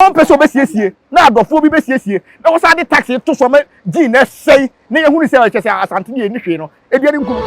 Ɔmpɛ sɛ ɔbɛsiesie na adɔfoɔ bi bɛsiesie na wɔsan de tax to so ama gyin na ɛsɛe na yɛhunu sɛ ɛkyɛ sɛ Asante deɛ ɛnni hwee no, ɛdua ne nkum.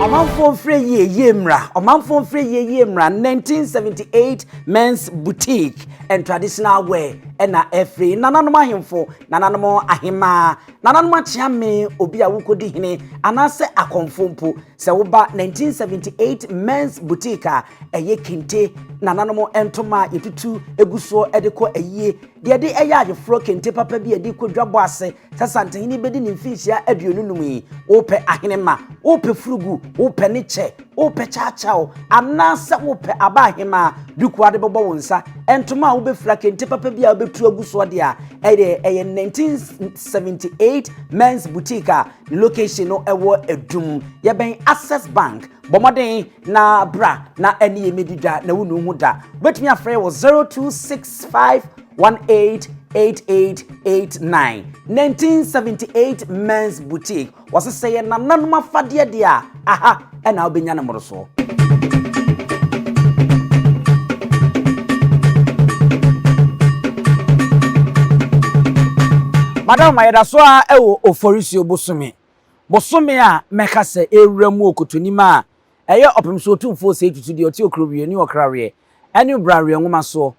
Ɔmanfoɔ mfrɛ yie yie mmra Ɔmanfoɔ mfrɛ yie yie mmra 1978 Men's Boutique and Traditional Wear ɛna ɛfiri nananom ahemfo Nananom ahemaa, nananom akyeame, obi a wokɔdi hene, anaasɛ akɔmfo mpo, sɛ woba 1978 Men's Boutique a, ɛyɛ kente, nananom ntoma a yɛtutu gu soɔ de kɔ ayie, deɛ yɛde yɛ ayeforɔ, kente papa bi a yɛde kɔ dwabɔ ase, sɛ Asantehene bɛdi ne mfinhyia 25 yi, wopɛ ahenemma, wopɛ furugu, wopɛ ne kyɛ, Wopɛ kyawkyaw anaasɛ wopɛ aba ahemaa, duku a wode bɛbɔ wo nsa, ntoma a wobɛfira, kente papa bi a wobɛtu agu soɔ deɛ a, ɛdeɛ ɛyɛ 1978 Men's Boutique a ne location no ɛwɔ Adum. Yɛbɛn Access Bank. Bɔ mmɔden na bra na ɛne yɛn mmɛdi dwa na wonnu ho da. Wobɛtumi afrɛ wɔ 0265 188889. 1978 Men's Boutique. Wɔse sɛ yɛ nananom afadeɛ deɛ a, aha na wobɛnya no mmorosoɔ. Madam ma yɛda so ara wɔ Oforisuo bosome, bosome a mɛka sɛ ɛrewura mu Okotonim a ɛyɛ Ɔpemsoɔ Otumfoɔ Osei Tutu deɛ ɔte Okrowie ne Ɔkraweɛ ne Obraweɛ nwoma soɔ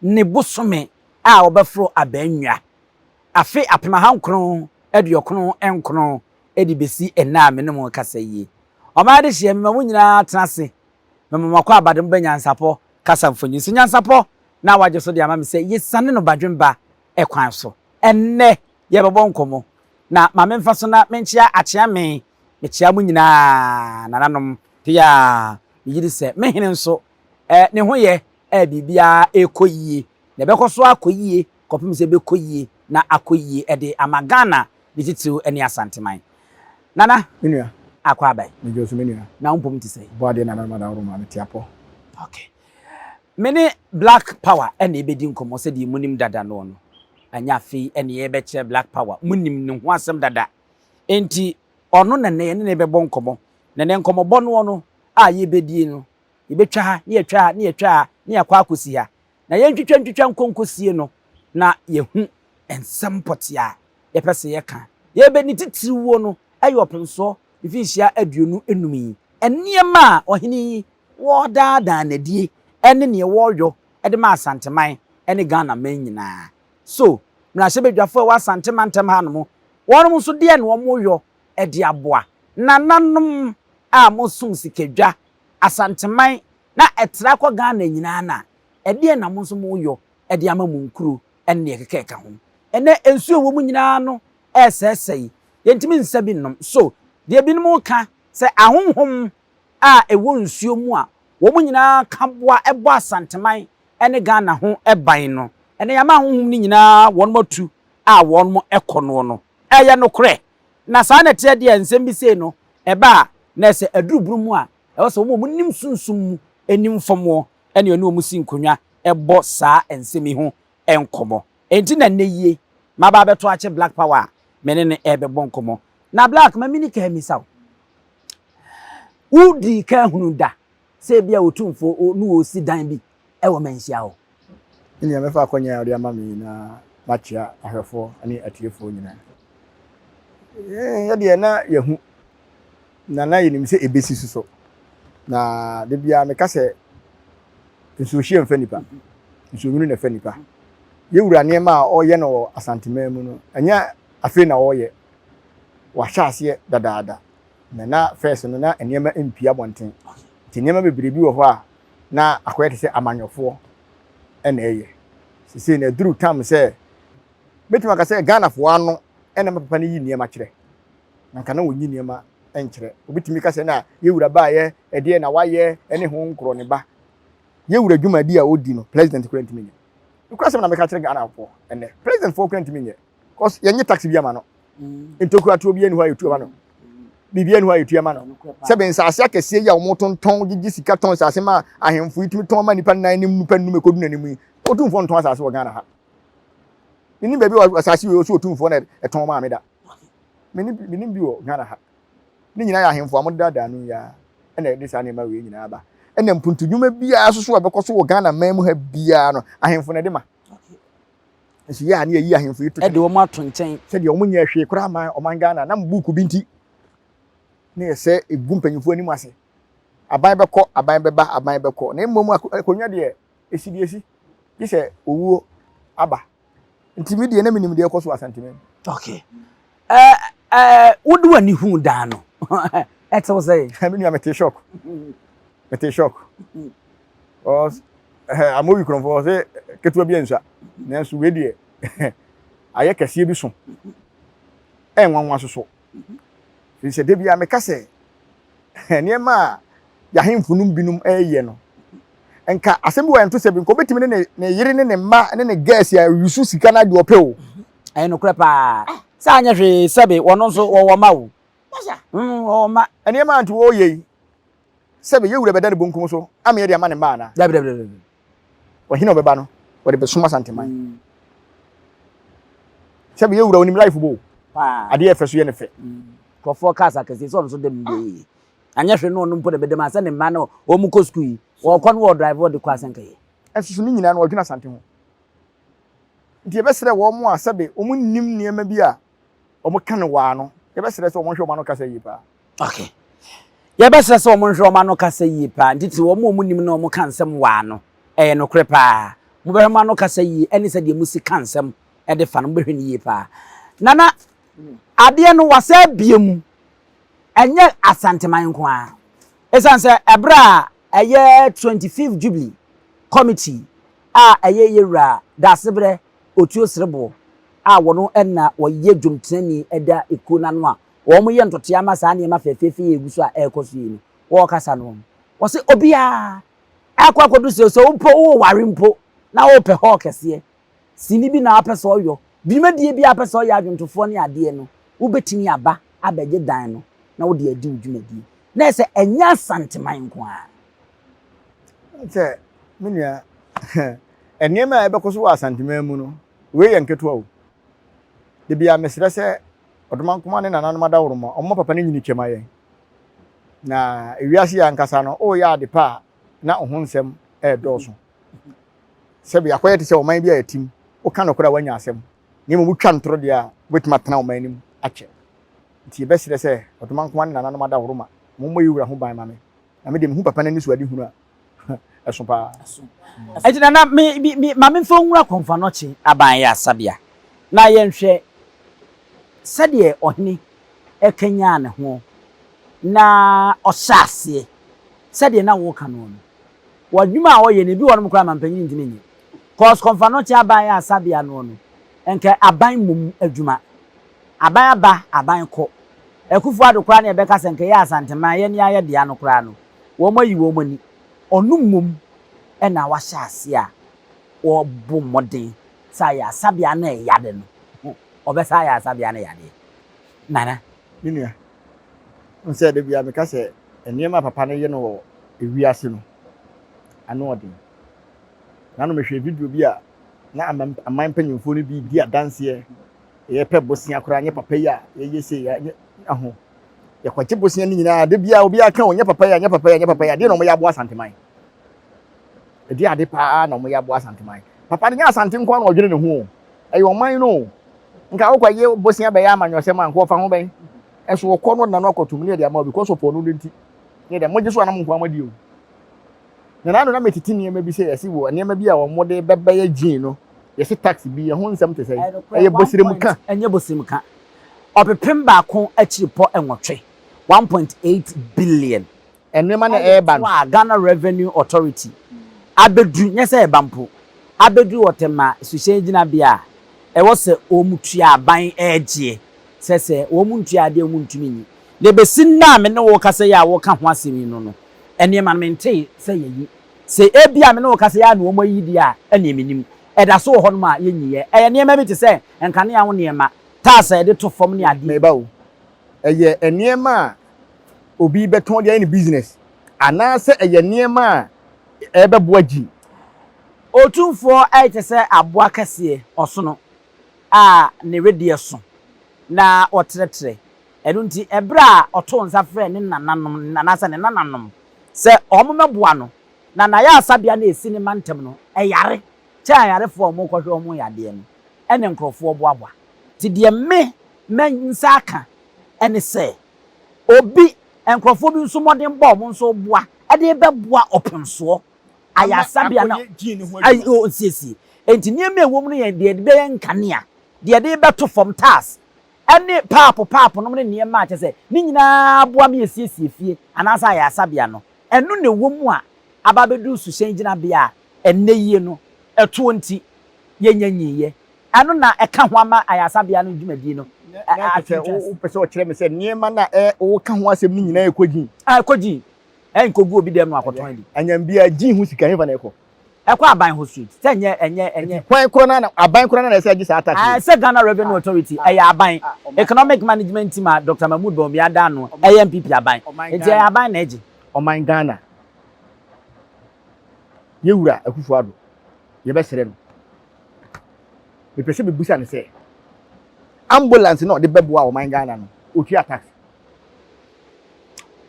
ne bosome a wɔbɛforo Abannwa afe 1999 de besi nnɛ a me ne mo rekasa yi. Ɔman adehyeɛ, mema mo nyinaa tena ase. Mema mo akwaaba de mo ba nyansapɔ kasa mfonyin so. Nyansapɔ na wagye so de ama me sɛ yesiane no badwemba kwan so. Ɛnnɛ yɛrebɛbɔ nkɔmmɔ. Na ma memfa so na menkyea Akyeame. Mekyea mo nyinaa, nananom peaa. Megye di sɛ me hene nso, ne ho yɛ, biribiara rekɔ yie. Na ɛbɛkɔ so akɔ yie kɔpem sɛ ɛbɛkɔ yie na akɔ yie de ama Ghana ne titiriw ne Asanteman. Nana, Me nua. akɔ aba yi. Megye wo so me nua. Na wo mpom te sɛn? Bɔ adeɛ Nana Madaworo ma mete apɔ. Ok. Me ne Black Power na ɛbɛdi nkɔmmɔ sɛdeɛ monim dada noɔ no. Ɛnyɛ afei na yɛrebɛkyerɛ Black Power. Monim ne ho asɛm dada. Enti ɔno na nnɛ yɛne no bɛbɔ nkɔmmɔ. Na nnɛ nkɔmmɔbɔ noɔ no a yɛrebɛdie no, yɛbɛtwa ha ne yɛatwa ha ne yɛatwa ha ne yɛakɔ akɔsi ha. Na yɛntwitwa ntwitwa nkɔ nkosie no na yɛahu nsɛm pɔtee a yɛpɛ sɛ yɛka. Yɛbɛ ne titiriwuo no yɛ ɔpemsoɔ mfinhyia 25 yi. Nneɛma a ɔhene yi wɔredaadaa no adie ne neɛ wɔreyɔ de ma Asanteman ne Ghana man nyinaa. So mmarahyɛbadwafoɔ a ɛwɔ Asante mantam hanom, wɔnom nso deɛn na wɔreyɔ de aboa? Nananom a mosom sikadwa, Asanteman na ɛtra kɔ Ghana nyinaa no a, ɛdeɛn na mo nso moreyɔ de ama mo nkuro ne deɛ ɛkeka ɛka ho? Ɛnnɛ nsuo a ɛwɔ mu nyinaa no resɛesɛe, yɛntumi nsa bi nnom. So deɛ binom reka sɛ ahonhom a ɛwɔ nsuo mu a wɔn nyinaa ka boa bɔ Asanteman ne Ghana ho ban no, ɛnnɛ yɛama ahonhom no nyinaa wɔn atu a wɔn kɔ noɔ no, ɛyɛ nokorɛ? Na saa na ɛteɛ deɛ nsɛm bi sei no ɛba a, na ɛsɛ aduru bunu mu a Ɛwɔ sɛ wɔn a wɔnim sunsum mu nim fam wɔ ne ɔne wɔn si nkonnwa bɔ saa nsɛm yi ho nkɔmmɔ. Enti na nnɛ yie maba abɛto akyɛ Black Power a me ne no rebɛbɔ nkɔmmɔ. Na Black, ma menni kan mmisa wo. Wodii kan hunuu da sɛ ebia Otumfoɔ ne wɔresi dan bi wɔ Manhyia hɔ? Me nua, mɛfa akwannya a wode ama me yi na makyea ahwɛfoɔ ne atiefoɔ nyinaa. Yɛn deɛ na yɛahu na na yɛnim sɛ ɛbɛsi so so. Na da biara meka sɛ nsuohyeɛ mfa nipa, nsuonwunu na ɛfa nipa. Yɛwura nneɛma a ɔyɛ no wɔ Asanteman mu no, ɛnyɛ afei na ɔreyɛ. Wahyɛ aseɛ dadaada. Na na first no na nneɛma mpue abɔnten. Nti nneɛma bebree bi wɔ hɔ a na akɔyɛ te sɛ amanyɔfoɔ na ɛyɛ. Seesei no aduru tam sɛ mɛtumi aka sɛ Ghanafoɔ ano na ɛma papa no yi nneɛma kyerɛ. Na nka na wɔnyi nneɛma nkyerɛ. Obi tumi ka sɛ na yɛ wura baeɛ, ɛdeɛ na wayɛ ne ho nkorɔ ne ba. Yɛ wura dwumadi a ɔdi no, president koraa ntumi nyɛ. Nokorasɛm na meka kyerɛ Ghanafoɔ ɛnnɛ. Presidentfoɔ koraa ntumi nyɛ. Cause yɛnye tax bi ama no. Ntokuratoɔ bi ani hɔ a yɛtu ama no. Biribi ani hɔ a yɛtu ama no. Sɛbe nsaase akɛseɛ yi a wɔtontɔn gyegye sika tɔn nsaase ma ahemfo yi tumi tɔn ma nnipa nnan ne nnipa nnum ɛkɔdu n'anim yi. Otumfoɔ ntɔn asaase wɔ Ghana ha. Menim baabi wɔ asase wei so otumfoɔ na ɛtɔn maa me da. Menim bi wɔ Ghana ha. Ne nyinaa yɛ ahemfo a wɔdedaadaa no yi ara na ɛde saa nneɛma wei nyinaa ba. Ɛna mpuntu nnwuma biara nso so a ɛbɛkɔ so wɔ Ghana man mu ha biara no, ahemfo na ɛde ma. Nso yɛ a ne yɛyi ahemfo yi to Ɛde wɔn ato nkyɛn. Sɛdeɛ wɔn nyɛ hwee koraa ma ɔman Ghana nam buuku bi nti ne yɛ sɛ egu mpanyinfoɔ anim ase. Aban bɛkɔ, aban bɛba, aban bɛkɔ. Na mmom akonnwa deɛ esi deɛ esi. Gye sɛ owuo aba. Nti me deɛ na menim deɛ ɛkɔ so wɔ Asanteman mu. Okay. Ɛɛ ɛɛ wode w'ani huu dan no ɛte wo sɛ? Me nua mete shock. Mete shock. Because ɛɛ amowi kurɔmfoɔ sɛ ketewa bi ansua. Nanso wei deɛ ayɛ kɛseɛ bi so. Ɛnwanwa soso. Firi sɛ da biara meka sɛ nneɛma a yɛahemfo no binom reyɛ no, nka asɛm bi wɔ ɛnto sɛ bi nka obetumi ne ne ne yere ne ne mma ne ne girls a yusu sika no adeɛ ɔpɛ o. Ɛyɛ nokorɛ paa. Sɛ anyɛ hwee sɛbe wɔn nso wɔwɔ mma o. Mm, wɔwɔ mma. Nneɛma a nti wɔreyɛ yi, sɛbe yɛ wura bɛda ne bonkum so ama yɛde ama ne mma anaa? Dabi dabi dabi. Ɔhene a ɔbɛba no, wɔde bɛsom Asanteman. Mm. Sɛbe yɛ wura onim life bo. Paa. Adeɛ ɛfɛ so yɛ ne fɛ. Mm. Nkurɔfoɔ cars akɛseɛ sɛ ɔno nso dɛm yie. Anyɛ hwee no ɔno mpo na ɛbɛda mu a sɛ ne mma no wɔn kɔ sukuu yi wɔkɔ no wɔ drive wɔde kɔ asɛnka yi. Ɛnso so ne nyinaa no ɔdwene Asante ho. Nti yɛbɛsrɛ wɔn a sɛbe wɔn nnim nneɛma bi a wɔn ka no waa no, yɛbɛsrɛ sɛ wɔn nhwɛ wɔn ano kasa yie paa. Okay. Yɛbɛsrɛ sɛ wɔn nhwɛ wɔn ano kasa yie paa, ntitiri wɔn a wɔn nim na wɔn ka nsɛm waa no, ɛyɛ nokorɛ paa. Mobɛhwɛ mo ano kasa yie ɛne sɛdeɛ mosi ka nsɛm ɛde fa no, mobɛhwɛ no yie paa. Nana, adeɛ no wasɛ abie mu. Ɛnyɛ Asanteman nko ara. Esiane sɛ ɛberɛ a ɛyɛ 25th Jubilee Committee a ɛyɛ Yɛwura Daasebrɛ Otuo Sereboɔ a wɔno na wɔyɛ dwomtenani da ekuo no ano a wɔyɛ ntotoeɛ ama saa nneɛma fɛfɛɛfɛ yi a ɛgu so a ɛrekɔ so yi no, wɔrekasa no, wɔse obiara akɔ akɔdu sɛ sɛ wopɛ woware mpo na wopɛ hall kɛseɛ Sini bi na wopɛ sɛ ɔyɔ, dwumadie bi a wopɛ sɛ ɔyɛ adwontofoɔ ne adeɛ no, wobɛtumi aba abɛgye dan no na wode adi wo dwumadie. Na ɛsɛ ɛnyɛ Asanteman nko ara. Sɛ me nua, nneɛma a ɛbɛkɔ so wɔ Asanteman mu no, wei yɛ nketewa o. Da biara mesrɛ sɛ Ɔdomankoma ne nananom adaworoma, wɔmma papa no nyini kyɛ ma yɛn. Na ewiase yi ankasa no, woreyɛ ade pa a, na wo ho nsɛm redɔɔso. Sɛbe akɔyɛ te sɛ ɔman bi a yɛte mu, woka nokorɛ a woanya asɛm, na mmom wotwa ntorɔ deɛ a, wobɛtumi atena ɔman no mu akyɛ. Nti yɛbɛsrɛ sɛ Ɔdomankoma ne nananom adaworoma, mommɔ yɛn wura ho ban ma me, na me deɛ mehu papa no anisoadehunu a, ɛso paa. Enti nana, me, me, me, ma memfa wo nwura Kɔmfoanɔkye aban yɛ asabea, na yɛnhwɛ sɛdeɛ ɔhene kanyan ne ho na ɔhyɛ aseɛ sɛdeɛ na woreka noɔ no. Wɔ adwuma a ɔyɛ no ebi wɔ nom koraa mampanyin ntumi nyɛ cos kɔmfanɔkye aban yɛ asabea noɔ no nka aban mmom adwuma aban aba aban kɔ Akufo Addo koraa na yɛbɛka sɛ nka ɛyɛ Asanteman yɛne ayɛ dea no koraa no wɔn ayi wɔn ani ɔno mmom na wahyɛ aseɛ a ɔbɔ mmɔden sɛ ayɛ asabea no ɛyade no ɔbɛsa ayɛ asabea no yadeɛ Nana. Me nua, wohu sɛ da biara meka sɛ nneɛma a papa no yɛ no wɔ wiase no, ano ɔden. Nano mehwɛ video bi a na aman mpanyimfoɔ no bi di adanseɛ, yɛpɛ bosea koraa nyɛ papa yi a yɛyɛ sei nyɛ aho. Yɛkɔgye bosea no nyinaa, da biara obiara ka o, nyɛ papa yi a, nyɛ papa yi a, nyɛ papa yi a, deɛ na wɔyɛ aboa Asanteman. Ɛdeɛ ade paa na wɔyɛ aboa Asanteman. Papa no nyɛ Asante nko ara na ɔdwene ne ho o, ɛyɛ ɔman no o. Nka wokɔ yɛ bosea bɛyɛ amanyɔsɛm a, nka ɔfa ho bɛn? Ɛso ɔkɔ no ɔde n'ano akɔtom ne yɛde ama because of ɔno no nti. Ne dɛ mogye so anam nko ama di o. Na n'ano na metete nneɛma bi sɛ yɛse wɔ nneɛma bi a wɔde bɛbɛyɛ gin no, yɛse tax bi, ɛho nsɛm te sɛ ɛyɛ bosrem ka. Ɛnyɛ bosrem ka. Ɔpepem baako akyiripɔ nwɔtwe, 1.8 billion. Nneɛma na ɛreba no. A Ghana Revenue Authority abɛduru, nyɛ sɛ ɛba mpo, abɛduru wɔ Tema suhyɛn gyinabea a ɛwɔ sɛ wɔtua aban regyeɛ, sɛ sɛ wɔntua adeɛ a wɔntumi nyi. Na ɛbɛsi nnɛ a me ne wo rekasa yi a woreka ho asɛm yi no no, nneɛma no mentee sɛ yɛayi. Sɛ ebia me ne wo rekasa yi ara na wɔayi deɛ a, ɛnneɛ mennim. Ɛda so wɔ hɔnom a yɛnyiiɛ. Ɛyɛ nneɛma bi te sɛ nkanea ho nneɛma, tiles a yɛde to fam ne adeɛ. Meba o, ɛyɛ nneɛma a obi bɛtɔn de ayɛ ne business anaasɛ ɛyɛ nneɛma a ɛbɛboa gyi? Otumfoɔ te sɛ aboa kɛseɛ, ɔsono. a ne wedeɛ so na ɔtrɛtrɛ. Ɛno nti, ɛberɛ a ɔtoo nsa frɛɛ ne nananom, anaasɛ ne nananom, sɛ wɔmmɛboa no, na n'ayaresabea no a ɛsi ne mantam no, ɛyare kyɛn ayarefoɔ a wɔrekɔhwɛ wɔn yadeɛ no, ɛna nkurɔfoɔ boaboa. Nti deɛ me, mɛ nsa aka ne sɛ, obi, nkurɔfoɔ bi nso mmɔdenbɔ a wɔn nso reboa de rebɛboa ɔpemsoɔ ayaresabea no nsiesie. Enti nneɛma a ɛwɔ mu no yɛ deɛ yɛde bɛyɛ nkanea, deɛ yɛde rebɛto fam, tiles, ne paapo paapo nom ne nneɛma a kyerɛ sɛ ne nyinaa boa ma yɛsiesie fie anaasɛ ayaresabea no. Ɛno na ɛwɔ mu a aba abɛduru suhyɛn gyinabea a ɛnnɛ yie no ɛtoɔ nti yɛnya nyiiɛ. Ɛno na ɛka ho ama ayaresabea no dwumadie no Na kyerɛ sɛ wopɛ sɛ ɔkyerɛ me sɛ nneɛma no a woka ho asɛm no nyinaa ɛkɔ gyin? Ɛkɔ gyin. Ɛnkɔgu obi dɛm na wakɔtɔn adi. Anyam biara gyin ho sika hefa na ɛkɔ? Ɛkɔ aban hɔ straight. Sɛ ɛnyɛ ɛnyɛ ɛnyɛ. Hwan korɔ na aban korɔ na ɛsɛ agye saa tax yi? Sɛ Ghana Revenue Authority ɛyɛ aban. Economic Management Team a Doctor Mahmood Bawumia da ano ɛyɛ NPP aban. Nti ɛyɛ aban na ɛgye. Ɔman Ghana yɛ wura Akufo Addo yɛbɛsrɛ no. Mepɛ sɛ mebusa no sɛ ambulance na ɔde bɛboa ɔman Ghana no otua tax?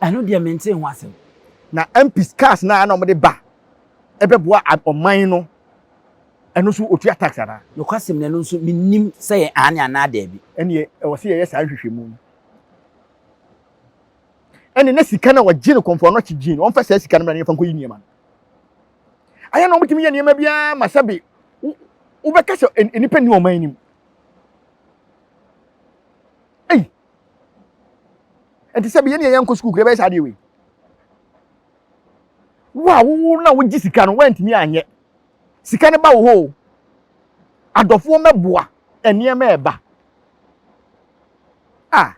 Ɛno deɛ mentee ho asɛm. Na MPs cars no a na wɔde ba ɛbɛboa ɔman no ɛno nso otua tax anaa? Nokwasɛm no ɛno nso mennim sɛ yɛ aane anaa daabi. Ɛneɛ ɛwɔ sɛ yɛyɛ saa nhwehwɛmu no. Ɛne na sika no a wɔgye no kɔmfoɔ no akyi gye no wɔmfa saa sika no mmra na yɛmfa nkɔyi nneɛma no. Ayɛ na wɔtumi yɛ nneɛma biara ma sɛbe wobɛka sɛ nnipa nni ɔman no mu. Ei! Ɛnti sɛbe yɛne yɛnkɔ sukuu kura bɛyɛ saa adeɛ wei. Wo a wowo na wogye sika no woantumi anyɛ. Sika no ba wo hɔ o. Adɔfoɔ mɛboa nneɛma ɛba. Ah!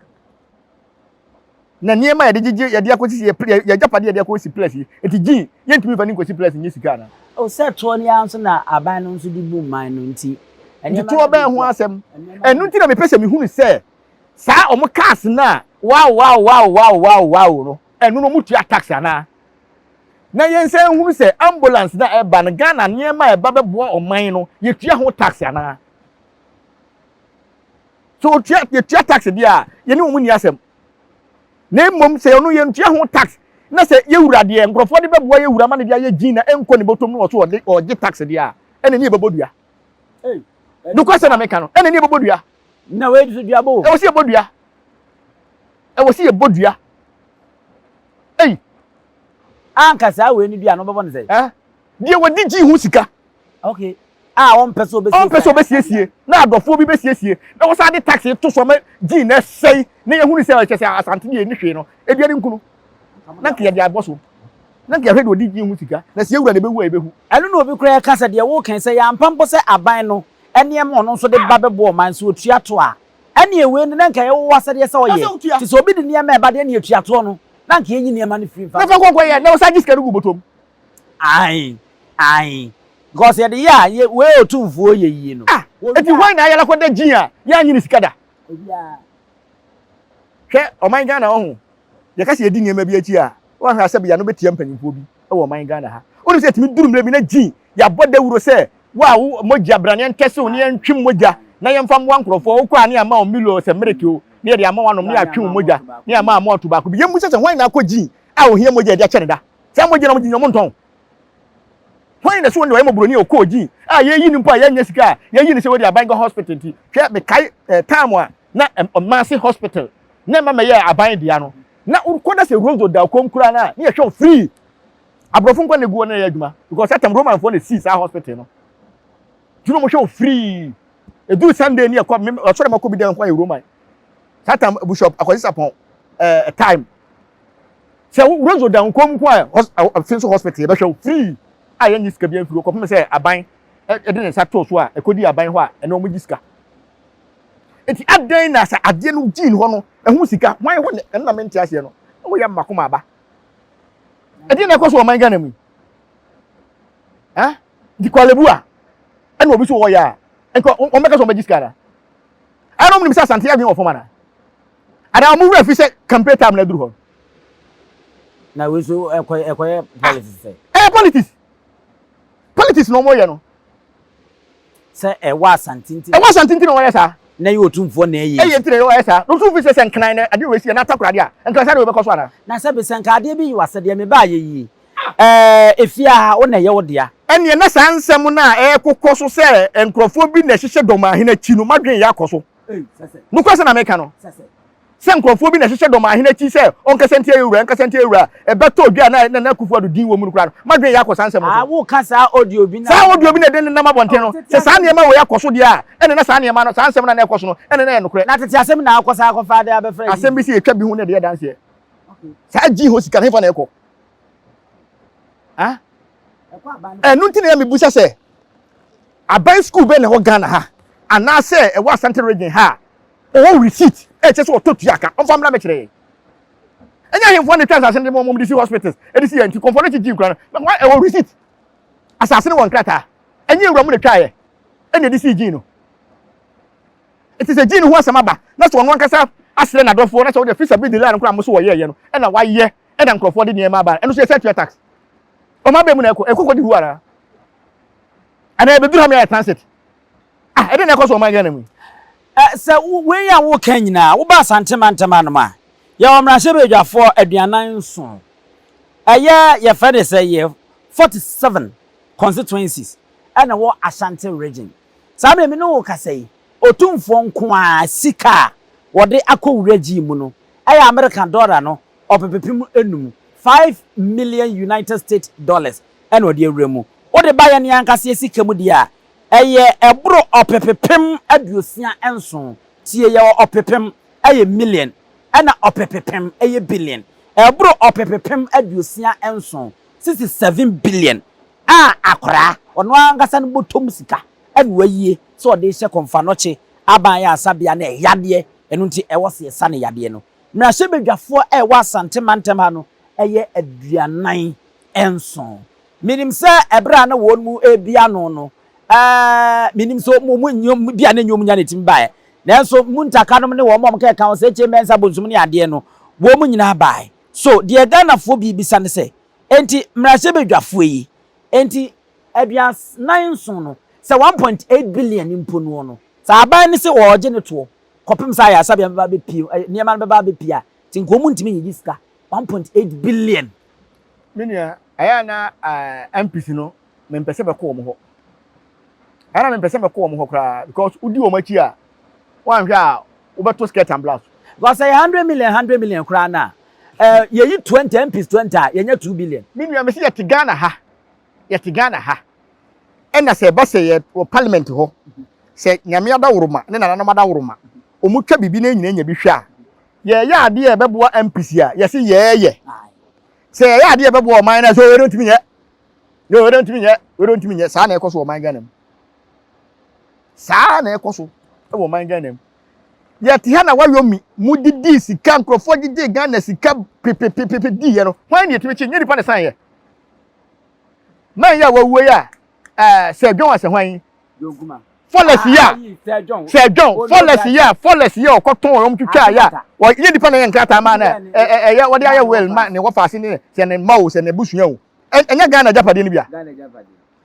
Na nneɛma a yɛde gyegye yɛde akɔsisi yɛ yɛ agyapadeɛ yɛde akɔsi plus yi eti gyin yɛntumi nfa ne nkɔsi plus nye sika ana. O sɛ toɔ no ara nso na aban no nso de bu man no nti. Nti toɔ bɛn ho asɛm? Ɛno nti na mepɛ sɛ mehunu sɛ saa wɔn cars no a wow wow wow wow wow wow no ɛno no wɔn tua tax anaa? Na yɛn nsa nhunu sɛ ambulance na ɛba no Ghana nneɛma a ɛba bɛboa ɔman no yɛtua ho tax anaa? So otua yɛtua tax deɛ a yɛne wɔn nni asɛm. Na mmom sɛ ɔno yɛntua ho tax na sɛ yɛwura deɛ nkurɔfoɔ de bɛboa yɛwura ma no de ayɛ gyin na ɛnkɔ ne bɔtɔm no wɔ so ɔde ɔgye tax deɛ a ɛna ne yɛbɛbɔ dua. Nokwasɛm na meka no ɛna ne yɛbɛbɔ dua. Na wei nso dua bɔ. Ɛwɔ sɛ yɛbɔ dua. Ɛwɔ sɛ yɛbɔ dua. Ei. Anka saa wei no dua no wobɛbɔ no sɛ? Eh? Deɛ wɔde gyin ho sika. Okay. A ɔmpɛ sɛ ɔbɛsiesie. Ɔmpɛ sɛ ɔbɛsiesie na adɔfoɔ bi bɛsiesie na wɔsan de tax to so ama gyin na ɛsɛe na yɛhunu sɛ ɛkyɛ sɛ Asante deɛ ɛni hwee no edua ne nkunu na nka yɛde abɔ so na nka yɛhwɛ deɛ ɔde gyin ho sika na sɛ yɛwura na ɛbɛwu a yɛbɛhu. Ɛno na obi koraa ɛka sɛ deɛ woka yi sɛ yɛampa mpo sɛ aban no nneɛma ɔno nso de ba bɛboa ɔman sɛ ɔtua to a ɛneɛ wei no na nka ɛyɛ wo asɛdeɛ sɛ ɔyɛ nti sɛ obi de nneɛma ɛba deɛ ɛneɛ tua toɔ no na nka yɛnyi nneɛma no firi mfa Na fa nkɔ nkɔyɛ na wɔsan gye sika no gu bɔtɔm. Ae ae because yɛde yɛ a yɛ wei otumfuo yɛ yie no. Ah eti hwan na ayɛ akɔda gyin a yɛanye ne sika da. Obiara. Hwɛ ɔman Ghana ɔho yɛka sɛ yɛdi nneɛma bi akyi a woanhwɛ a sɛbi yɛano bɛtia mpanyinfoɔ bi wɔ ɔman Ghana ha. Wonim sɛ ɛtumi duru mmerɛ bi na gyin yɛabɔ dawuro sɛ wo a wo mogya bra na yɛntɛse wo na yɛntwe mogya na yɛmfa mmoa nkorɔfoɔ wokɔ a ne yɛama wo milo sɛ mereke o na yɛde ama wo anom na yɛatwe wo mogya na yɛama amoato baako bi. Yɛmmisa sɛ hwan na akɔ gyin a ohia mogya yɛde akyɛ no da. Saa mogya na wɔgye nyɛ wɔn ntɔn. Hwan na ɛsɛ wɔn de wɔyɛ mɔborɔni a ɔkɔɔ gyin a yɛyi no mpo a yɛnyɛ sika a yɛyi no sɛ wɔde aban kɔ hospital nti hwɛ mekae eh, time a na ɔmaase hospital na ɛma mɛyɛ aban dea no na wokɔ na sɛ rozo da kɔm koraa no a ne yɛhwɛ wo free aborɔfo nkwa na egu hɔ na yɛ adwuma because that time romanfoɔ na sii saa hospital no nti na wɔhwɛ wo free ɛduru sunday ne yɛkɔ ɔsɔre ma kɔ bi dɛ nkwa yɛ roman saa time bishop akwasi sapɔn eh, time Sɛ wo Roseau da nko nko a ɔfe nso hospital yɛbɛhwɛ wo free a yɛnnye sika biara mfiri hɔ kɔpem sɛ aban de ne nsa too so a ɛkɔdi aban hɔ a ɛne wɔn gye sika. Nti adɛn na sɛ adeɛ no gyii hɔ no ɛho sika hwan hɔ na ɛno na mente aseɛ no na wɔyɛ mako ma aba. Ɛdeɛ na ɛkɔ so wɔ ɔman Ghana mu yi. Eh? Nti Korle-Bu a ɛna obi so wɔyɛ a nka wɔn bɛka sɛ wɔn bɛgye sika ana? Ɛna wɔn nim sɛ Asante adwene wɔ fam ana? Anaa wɔn werɛ fi sɛ campaign time na aduru hɔ. Na wei so ɛkɔyɛ ɛkɔyɛ politics sɛ. Ɛyɛ politics. Politics na wɔn yɛ no. Sɛ ɛwɔ Asante nti na. Ɛwɔ Asante nti na wɔyɛ saa. Na ɛyɛ Otumfoɔ na ɛyɛ. Ɛyɛ nti na wɔyɛ saa. Na Otumfoɔ sɛ sɛ Nkran na adeɛ wei si anaa Takoradi a, Nkran saa na wei bɛkɔ so anaa? Na sɛbe sɛ nka adeɛ bi ye w'asɛdeɛ, mebaayɛ yie. Ɛɛ, efie ha, wo na ɛyɛ wo dea. Ɛnneɛ na saa nsɛm no a ɛrekokɔ so sɛ nkurɔfoɔ bi na ɛhyehyɛ Dɔmahene akyi no, m'adwene reyɛ akɔ so. Nokorɛ sɛ na meka no, sɛ nkurɔfoɔ bi na ɛhyehyɛ Dɔmahene akyi sɛ ɔnkasa ntia yɛn wura, ɛnkasa ntia yɛn wura a, ɛbɛtɔ dwa a na Nana Akufo-Addo din wɔ mu no koraa no, m'adwene reyɛ akɔ saa nsɛm no so. Woka saa audio bi na. Saa audio bi na ɛde nenam abɔnten no, sɛ saa nneɛma wei akɔ so deɛ a, ɛnneɛ na saa nneɛma no, saa nsɛm no a na ɛrekɔ so no, ɛnneɛ na ɛyɛ nokorɛ. Na tete asɛm na akɔ saa akɔfa de abɛfra yi. Asɛm bi sɛ yɛtwa bi ho na ɛde yɛ adanseɛ. Saa gyi hɔ sika no, hefa na ɛkɔ? Ah? Ɛno nti na yɛ mebusa sɛ, aban school bɛn na ɛwɔ Ghana ha anaasɛ ɛwɔ Asante region ha a ɔwɔ receipt ɛkyɛ sɛ ɔtɔ tua ka ɔmfa mmra mɛkyerɛ yɛn. Ɛnyɛ ahemfoɔ na ɛtwa asase no de ma wɔn de si hospitals ɛde si yɛn nti kɔmfoɔ no kyegye nkura no ɛwɔ receipt asase no wɔ nkrataa ɛnyɛ ewura mu na ɛtwaeɛ ɛna ɛde sii gyin no. Enti sɛ Jean ho asɛm aba na sɛ ɔno ankasa asrɛ n'adɔfoɔ na sɛ wode fisa bi de line no koraa mo so wɔyɛɛyɛ no ɛna wayɛ ɛna nkurɔfoɔ de nneɛma aba ɛno so yɛsɛ tua tax ɔma bɛn mu na ɛkɔ ɛkɔ kɔ di hu anaa anaa ɛbɛduru ha mi ayɛ transit ah ɛde na ɛkɔ so ɔman Ghana mu yi. Sɛ wei a woka nyinaa woba Asante mantam anom a yɛwɔ mmarahyɛbadwafoɔ 47 ɛyɛ yɛfrɛ no sɛ yɛ 47 constituencies ɛna wɔ Ashanti region Saa bere a me ne wo rekasa yi, Otumfoɔ nko ara sika a wɔde akɔ wura gyii mu no yɛ Amerika dɔla no ɔpepepem anum, 5 million United States dollars, na ɔde awura mu. Wode ba yɛn ankasa yɛn sika mu deɛ a, ɛyɛ ɛboro ɔpepepem 67. Tie, yɛwɔ ɔpepem yɛ million, ɛna ɔpepepem yɛ billion. Ɛboro ɔpepepem 67, 67 billion, a akwaraa, ɔno ankasa no bɔtɔm sika ɛna wayie sɛ ɔde rehyɛ kɔmfanɔkye aban ayaresabea no ɛyadeɛ, ɛno nti ɛwɔ sɛ yɛsa no yadeɛ no. Mmarahyɛbadwafoɔ a ɛwɔ Asante mantam ha no yɛ 47. Menim sɛ ɛberɛ a na wɔn mu rebi ano no, ɛɛ, menim sɛ wɔn nyɛ, bi a na nyɛ wɔn nya na ɛtumi baeɛ. Nanso Muntaka nom ne wɔn a wɔkeka ho sɛ Kyei Mensah Bonsom ne adeɛ no, wɔn nyinaa baeɛ. So deɛ Ghanafoɔ bi rebisa ne sɛ, enti mmarahyɛbadwafoɔ yi, enti 47 no, sɛ 1.8 billion mpo noɔ no, sɛ aban no sɛ wɔregye ne toɔ kɔpem sɛ ayaresabea bɛba abɛpie, nneɛma no bɛba abɛpie a, nti nka wɔn ntumi nyegye sika 1.8 billion. Me nua, ɛyɛ a na MPs no, mempɛ sɛ mɛkɔ wɔn hɔ. Ɛyɛ na mempɛ sɛ mɛkɔ wɔn hɔ koraa because wodi wɔn akyi a, woanhwɛ a wobɛto skirt and blouse. Because ɛyɛ 100 million 100 million koraa na yɛyi 20 MPs 20 a, yɛnyɛ 2 billion. Me nua, mesi yɛte Ghana ha, yɛte Ghana ha. Ɛna sɛ ɛba sɛ yɛ wɔ parliament hɔ, sɛ Nyame adaworoma ne nananom adaworoma, wɔn twa biribi na nyina nya bi hwɛ a, yɛyɛ adeɛ a ɛbɛboa MPs a, yɛsi yɛɛyɛ. Sɛ yɛyɛ adeɛ a ɛbɛboa ɔman no a, sɛ wɔyɛ ntumi nyɛ, wɔyɛ ntumi nyɛ, wɔyɛ ntumi nyɛ, saa na ɛkɔ so wɔ ɔman Ghana mu. Saa na ɛkɔ so wɔ ɔman Ghana mu. Yɛte ha na wayɔ mi, mu didi sika, nkurɔfoɔ gyegye Ghana sika pepepepepe diiɛ no, hwan na yɛtumi kye? Nyɛ nipa na san yɛ. Man yi a wawuo yi a, sɛ John asɛ hwan yi? Fɔlɛs yi a, sɛ John, fɔlɛs yi a, fɔlɛs yi a ɔkɔtɔn wɔn twitwa yɛ a, wɔyɛ nipa na yɛ nkrataa maa na ɛyɛ wɔde ayɛ will ma ne wɔfa ase ne sɛ ne mma o, sɛ ne busua o. Ɛnyɛ Ghana agyapadeɛ no bi a.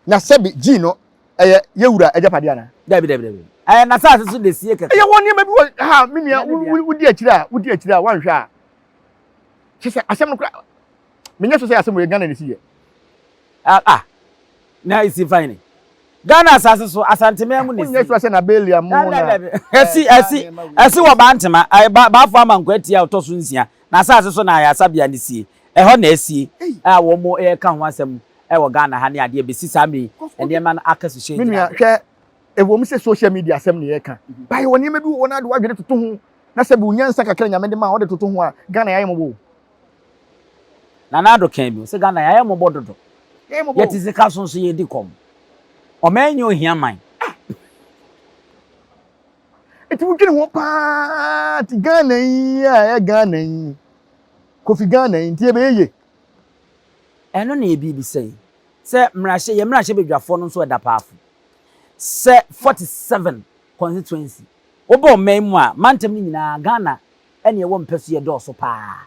Na sɛbi gyi no ɛyɛ yɛwura agyapadeɛ anaa? Dabi, dabi, dabi. Ɛyɛ n'asase so de sie kɛkɛ. Ɛyɛ wɔn nneɛma bi wɔ ha me nua wodi akyire a wodi akyire a wanhwɛ a kyɛ sɛ asɛm no kora menyɛ so sɛ asɛm wɔ yɛ Ghana ne si yɛ. Ah ah na esi fine. Ghana asase so Asanteman mu na esi. Wonyɛ sure sɛ na Belia mu na. Ɛsi ɛsi ɛsi wɔ Bantama ba Baafo Amankwa atia a ɔtɔ so nsia na asase so na ayaresabea no sie. Ɛhɔ na esie a wɔn reka ho asɛm wɔ Ghana ha ne adeɛ besi saa mmere yi nneɛma no aka so hyɛn Me nua gyina. Hwɛ, ɛwɔ mu sɛ social media asɛm na yɛka ba yɛwɔ nneɛma bi wɔ hɔ na ade w'adwene toto ho na sɛ bi wo nyansa kakra Nyame de ma a wode toto ho a, Ghana yɛayɛ mmɔbɔ o. Nana Addo kan bi sɛ Ghana yɛayɛ mmɔbɔ dodo. Yɛayɛ mmɔbɔ o. Yɛte sika so nso yɛdi kɔm. Ɔman nyɛ ohia man. Nti wodwene ho paa nti Ghana yi a ɛyɛ Ghana yi, Kofi Ghana yi nti yɛbɛyɛ yie. Ɛno na yɛbisa yi. Sɛ mmarahyɛ yɛn mmarahyɛbadwafoɔ no nso ɛda paafo. Sɛ 47 constituency wobɔ ɔman mu a, mantam no nyinaa Ghana ɛne ɛwɔ mpɛsoa dɔɔso paa.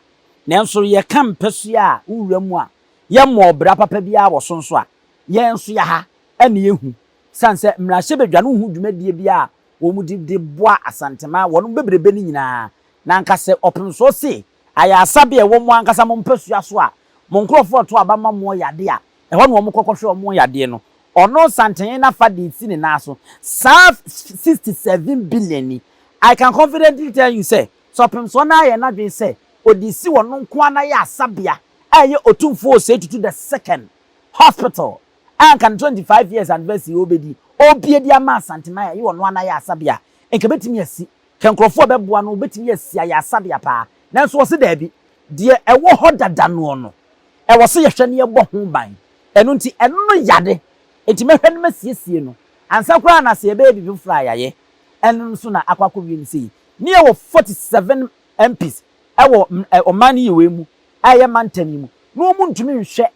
Nanso yɛka mpɛsoa a wowura mu a, yɛmmɔ ɔbra papa biara wɔ so nso a, yɛn nso yɛ ha ɛna yɛhu. Sane sɛ mmarahyɛbadwa no nhu dwumadie biara a wɔn de de boa Asanteman wɔnom bebrebe no nyinaa, na anka sɛ ɔpemsoɔ se ayaresabea a ɛwɔ mo ankasa mo mpasua so a mo nkorɔfoɔ reto aba ma mo yadeɛ a, ɛhɔ na wɔn kɔ kɔhwɛ wɔn yadeɛ no. Ɔno Santehene n'afa de si ne nan so. Saa 67 billion yi, I can confidently tell you sɛ, sɛ ɔpemsoɔ no ara yɛ n'adwene sɛ ɔde si ɔno nko ara n'ayaresabea a ɛyɛ Otumfoɔ Osei Tutu the Second Hospital a anka ne 25 years anniversary ɔrebɛdi, ɔrebue de ama Asanteman a ɛyɛ ɔno ara n'ayaresabea a, nka ɛbɛtumi asi. Nka nkurɔfoɔ a ɛbɛboa no wɔbɛtumi asi ayaresabea paa. Nanso ɔse daabi, deɛ ɛwɔ hɔ dada noɔ no, ɛwɔ sɛ yɛhwɛ na yɛbɔ ho ban. Ɛno nti, ɛno no yade, enti mɛhwɛ na masiesie no. Ansa koraa na sɛ yɛbɛyɛ biribi foforɔ a yɛayɛ. Ɛno nso na akɔ akɔwie no sei. Ne yɛwɔ 47 MPs wɔ ɔman yi wei mu a ɛyɛ mantam yi mu, na wɔn ntumi nhwɛ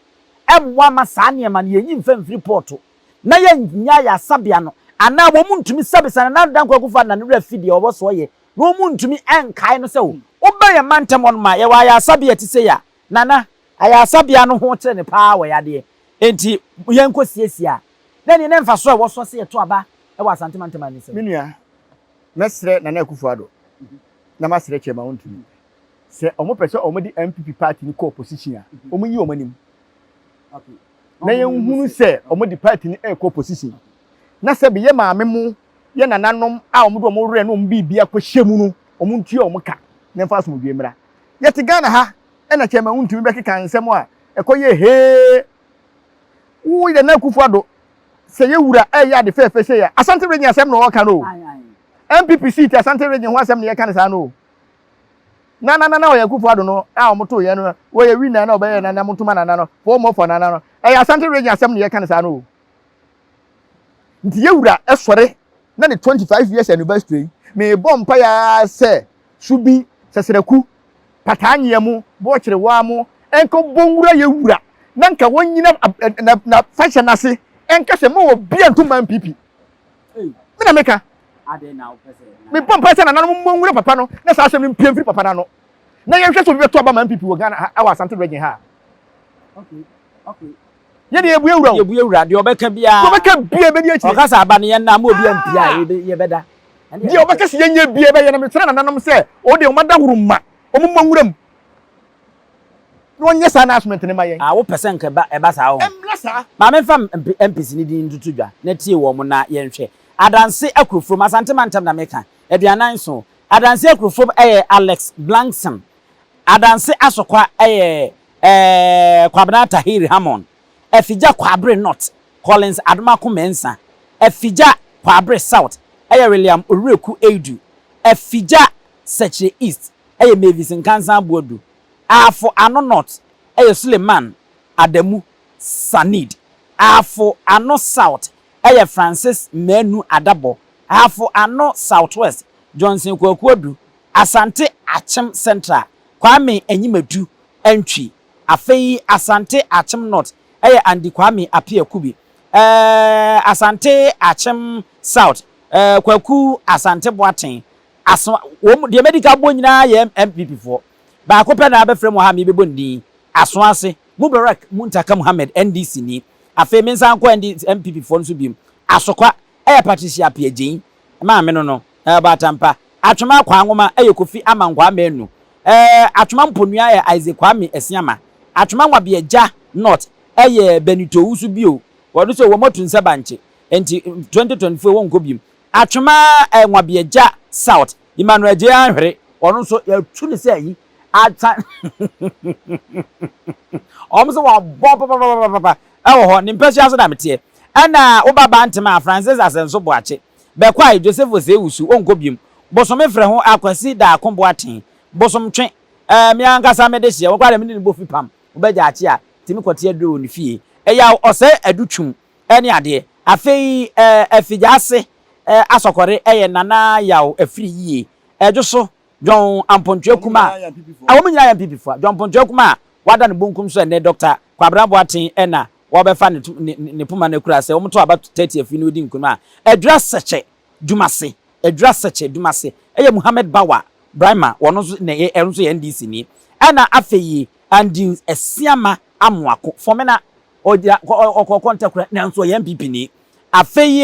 mmoa mma saa nneɛma no yɛnyi mfa mfiri pɔɔto na yɛnnya ayaresabea no, anaa wɔn ntumi sɛbesa Nana Addo Dankwa Akufo-Addo na ne werɛ afi deɛ ɔwɔ so ɔyɛ, na wɔn ntumi nkae no sɛ o, wobɛn yɛn mantam hɔ nom a, yɛwɔ ayaresabea a ɛte sei a, Nana, ayaresabea no ho kyere no paa wɔ yadeɛ, enti yɛnkɔ siesie a, na ɛneɛ na mfasoɔ a ɛwɔ soɔ sɛ yɛto aba wɔ Asante mantam ha ne sɛn? Me nua, mɛsrɛ Nana Akufo-Addo na masrɛ Chairman Wontumi sɛ wɔn pɛ sɛ wɔn de NPP party no kɔ opposition a, wɔn nyi wɔn anim na yɛn hunu sɛ wɔn de party no ɛrekɔ opposition na sɛ bi yɛ maame mo yɛ nananom a wɔn de wɔn werɛ ne wɔn biribi akɔhyɛ mu no wɔn ntua wɔn ka na mfa asomdwoe mmra. Yɛte Ghana ha ɛna Chairman Wontumi bɛkeka nsɛm a ɛkɔ yɛ hee. Wo Nana Akufo-Addo sɛ yɛ wura ɛyɛ ade fɛɛfɛ sei a, Asante Region asɛm na ɔreka no o. NPP seat Asante Region ho asɛm na yɛka no saa no o. Na na na na ɔyɛ Akufo Addo no a wɔn too yɛn no wɔyɛ winner na ɔbɛyɛ nana mo ntoma nana no for more for nana no ɛyɛ Asante Region asɛm na yɛka no saa no o. Nti yɛ wura ɛsɔre na ne 25 years anniversary yi mebɔ mpa ya sɛ subi sɛsrɛku pataa nyea mu bɔɔkyerewaa mu nka ɔbɔ nwura yɛ wura na nka wɔnyina na na fahyɛ n'ase nka sɛ mo wɔ bia nto ma NPP. Me na meka. Mebɔ mpae sɛ nananom mmɔ nwura papa no na saa asɛm no mpue mfiri papa no ano. Na yɛnhwɛ sɛ obi bɛto aba ma NPP wɔ Ghana ha, wɔ Asante region ha. Yɛ deɛ yɛbue wura o. Yɛbue wura, deɛ ɔbɛka biara. Deɛ ɔbɛka biara yɛbɛdi akyire. Ɔka sɛ aba no yɛn nna ama obi ampia a, yɛbɛda. Deɛ ɔbɛka sɛ yɛnyɛ biara yɛbɛyɛ na mesrɛ nananom sɛ wɔn deɛ wɔn adahoro mma wɔn mmɔ nwura mu. Na wɔnyɛ saa announcement no ma yɛn. Ah, wopɛ sɛ nka ɛba, ɛba saa ɔho? Ɛmmra saa. Ma memfa MP, MPs no din ntoto dwa na tie wɔn na yɛnhwɛ. Adanse Akurofurom, Asante mantam na meka, 47. Adanse Akurofurom yɛ Alex Blankson. Adanse Asokwa yɛ eh, Kwabena Tahir Hammon. Afigya Kwabre North, Collins Adomako Mensah. Afigya Kwabre South yɛ William Owureku Eidu. Afigya Sekyere East yɛ Mavis Nkansah Boadu. Ahafo Ano North yɛ Suleiman Adamu Sanid. Ahafo Ano South yɛ Francis Manu Adabɔ. Ahafo Ano South West, Johnson Kwaku Adu. Asante Akyem Central, Kwame Anyimadu Antwi. Afei Asante Akyem North yɛ Andy Kwame Appiah Kubi. Asante Akyem South, Kwaku Asante Boateng. Aso wɔn deɛ madi ka bɔ nyinaa yɛ NPP foɔ. Baako pɛ na abɛfrɛ mu wɔ ha a merebɛbɔ ne din. Aso ase, Mubarak Muntaka Muhammed, NDC ni. Afei mensan nkɔ ND, NPP foɔ no so biom. Asokwa yɛ Patricia Appiah Gyei maame no no, Ɔbaatampa. Atwema Kwaa Nwoma yɛ Kofi Amankwaa Manu. Atwema Mponua yɛ Isaac Kwame Asiamah. Atwema Nwabiagya North yɛ Benito Owusu bio. Wɔn nso wɔatu nsa bankye nti 2024 wɔnkɔ biom. Atwema Nwabiagya South, Emmanuel Adjei Anhwere, ɔno nso yɛatu no sɛ ayi ata wɔn nso wɔabɔ papapapapa ɛwɔ hɔ ne mpasua so na meteɛ. Ɛna woba Bantama a, Francis Asɛnso Boakye, Bɛkwae, Joseph Osei Wusu, ɔnkɔ biom. Bosome Frɛho, Akwasi Daako Boateng, Bosomtwe, ɛɛ me ankasa mede hyeɛ, wɔn koraa deɛ me ne no bɔ fipam, wobɛgya akye a, tumi kɔte aduro wɔ ne fie. Ɛyaw Ɔsɛe Adu Twum, ne adeɛ. Afei Afigyaase Asɔkɔre yɛ Nana Yaw Afiri yie. Ɛdwo so, John Ampontua Kuma a, wɔn nyinaa yɛ NPP foɔ. John Ampontua Kuma a wada ne bonkum so ɛnnɛ, Dɔkta Kwabena Boateng na wɔbɛfa ne ne poma no akura sɛ wɔto aba 30 afiri na ɔdi nkunim a, Adwira Sɛkyɛ Dumase, Adwira Sɛkyɛ Dumase yɛ Muhammed Bawa Braimah, ɔno nso na ɔno nso yɛ NDC ni. Ɛna afei Andrews Asiamah Amoako, Fomena Ɔgyina ɔkɔ kɔntɛ kora nanso ɔyɛ NPP ni. Afei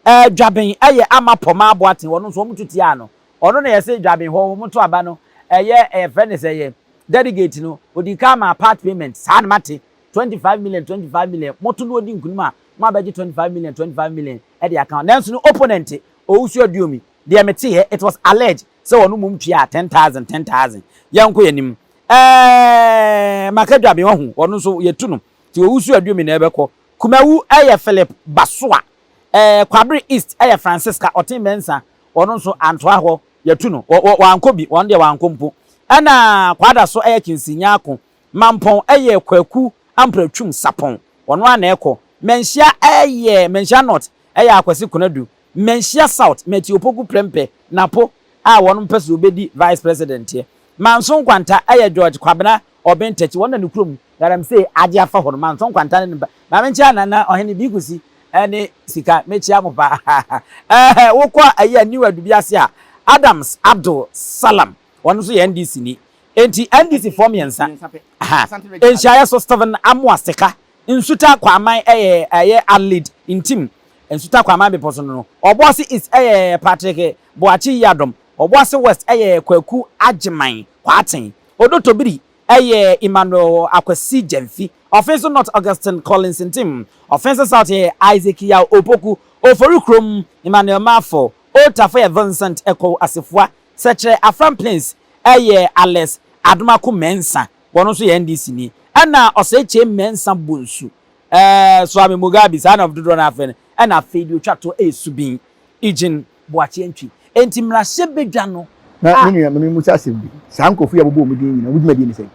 eh, Dwaben yɛ Ama Pɔmaa Boateng, ɔno nso wɔn to tiaa no. Ɔno na yɛse Dwaben hɔ wɔn to aba no, ɛyɛ yɛfrɛ no sɛ yɛ delegate no, ɔdii kan maa part payment, saa na mate, 25 million, 25 million, moto na ɔdi nkunim a, mo abɛgye 25 million, 25 million de aka ho. Nanso ne opponent, Owusu Aduomi, deɛ meteeɛ, it was alleged sɛ ɔno mmom tuaa 10,000, 10,000. Yɛnkɔ yɛn anim. Ɛɛ, Maka Dwaben, wahu, ɔno nso yɛtu no, nti Owusu Aduomi na ɛbɛkɔ. Kumawu yɛ Philip Basoa. Ɛɛ, Kwabere East yɛ Francisca Ɔten Mensah, ɔno nso antoa hɔ, yɛatu no, wɔ, wɔ, wankɔ bi, ɔno deɛ wankɔ mpo. Ɛna Kwadaso yɛ Kinsey Nyarko. Mampɔn yɛ Kwaku Ampratwum Sapɔn, ɔno ara na ɛkɔ. Manhyia yɛ, Manhyia North yɛ Akwasi Konadu. Manhyia South, Matthew Opoku Prempeh, Napo, a wɔn mpɛ sɛ ɔbɛdi Vice President. Manso Nkwanta yɛ George Kwabena Ɔben Takyi, wɔn na ne kurom galamsey agye afa hɔ no. Manso Nkwanta ne ne ba. Maame nkyia Nana Ɔhene Bikusi ne Sika, mekyia mo paa. Ɛɛ wokɔ ayi a New Adubi ase a, Adams Abdul Salam, wɔn nso yɛ NDC ni. Enti NDC foɔ mmiɛnsa. Aha. Nhyiaeɛ so Stephen Amoah Sika, Nsuta Kwaman yɛ ɛyɛ Adelaide Ntim, Nsuta Kwaman bepɔ so no no. Ɔboase East yɛ Patrick Boakye Yiadom, Ɔboase West yɛ Kwaku Agyeman Kwarteng, Odotobiri yɛ Emmanuel Akwasi Gyamfi, Offinso North Augustine Collins Ntim, Offinso South yɛ Isaac Yaw Opoku, Ofori Kurom Emmanuel Marfo, Old Tafo yɛ Vincent Ekow Asefua, Sɛkyerɛ Afram Plains yɛ Alex Adomako Mensah, wɔn nso yɛ NDC ni, ɛna Osei Kyei Mensah Bonsu, ɛɛ Suame Mugabe, saa na dodoɔ no ara frɛ no, ɛna afei deɛ ɔtwa toɔ yɛ Subin Eugene Boakye Antwi. Enti mmarahyɛbadwa no Na a. me nua, ma memmisa asɛm bi. Saa nkurɔfo yi a wɔbobɔ wɔn din nyinaa, wɔn dwumadie ne sɛn?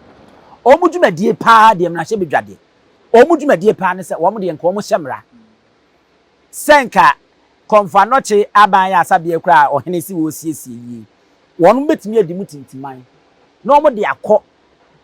Wɔn dwumadie paa deɛ, mmarahyɛbadwa deɛ, wɔn dwumadie paa ne sɛ wɔn deɛ nka wɔhyɛ mmara. Sɛ nka Kɔmfo Anɔkye aban yɛ asabea koraa a ɔhene se wɔresiesie yie, wɔn bɛtumi adi mu tintiman na wɔde akɔ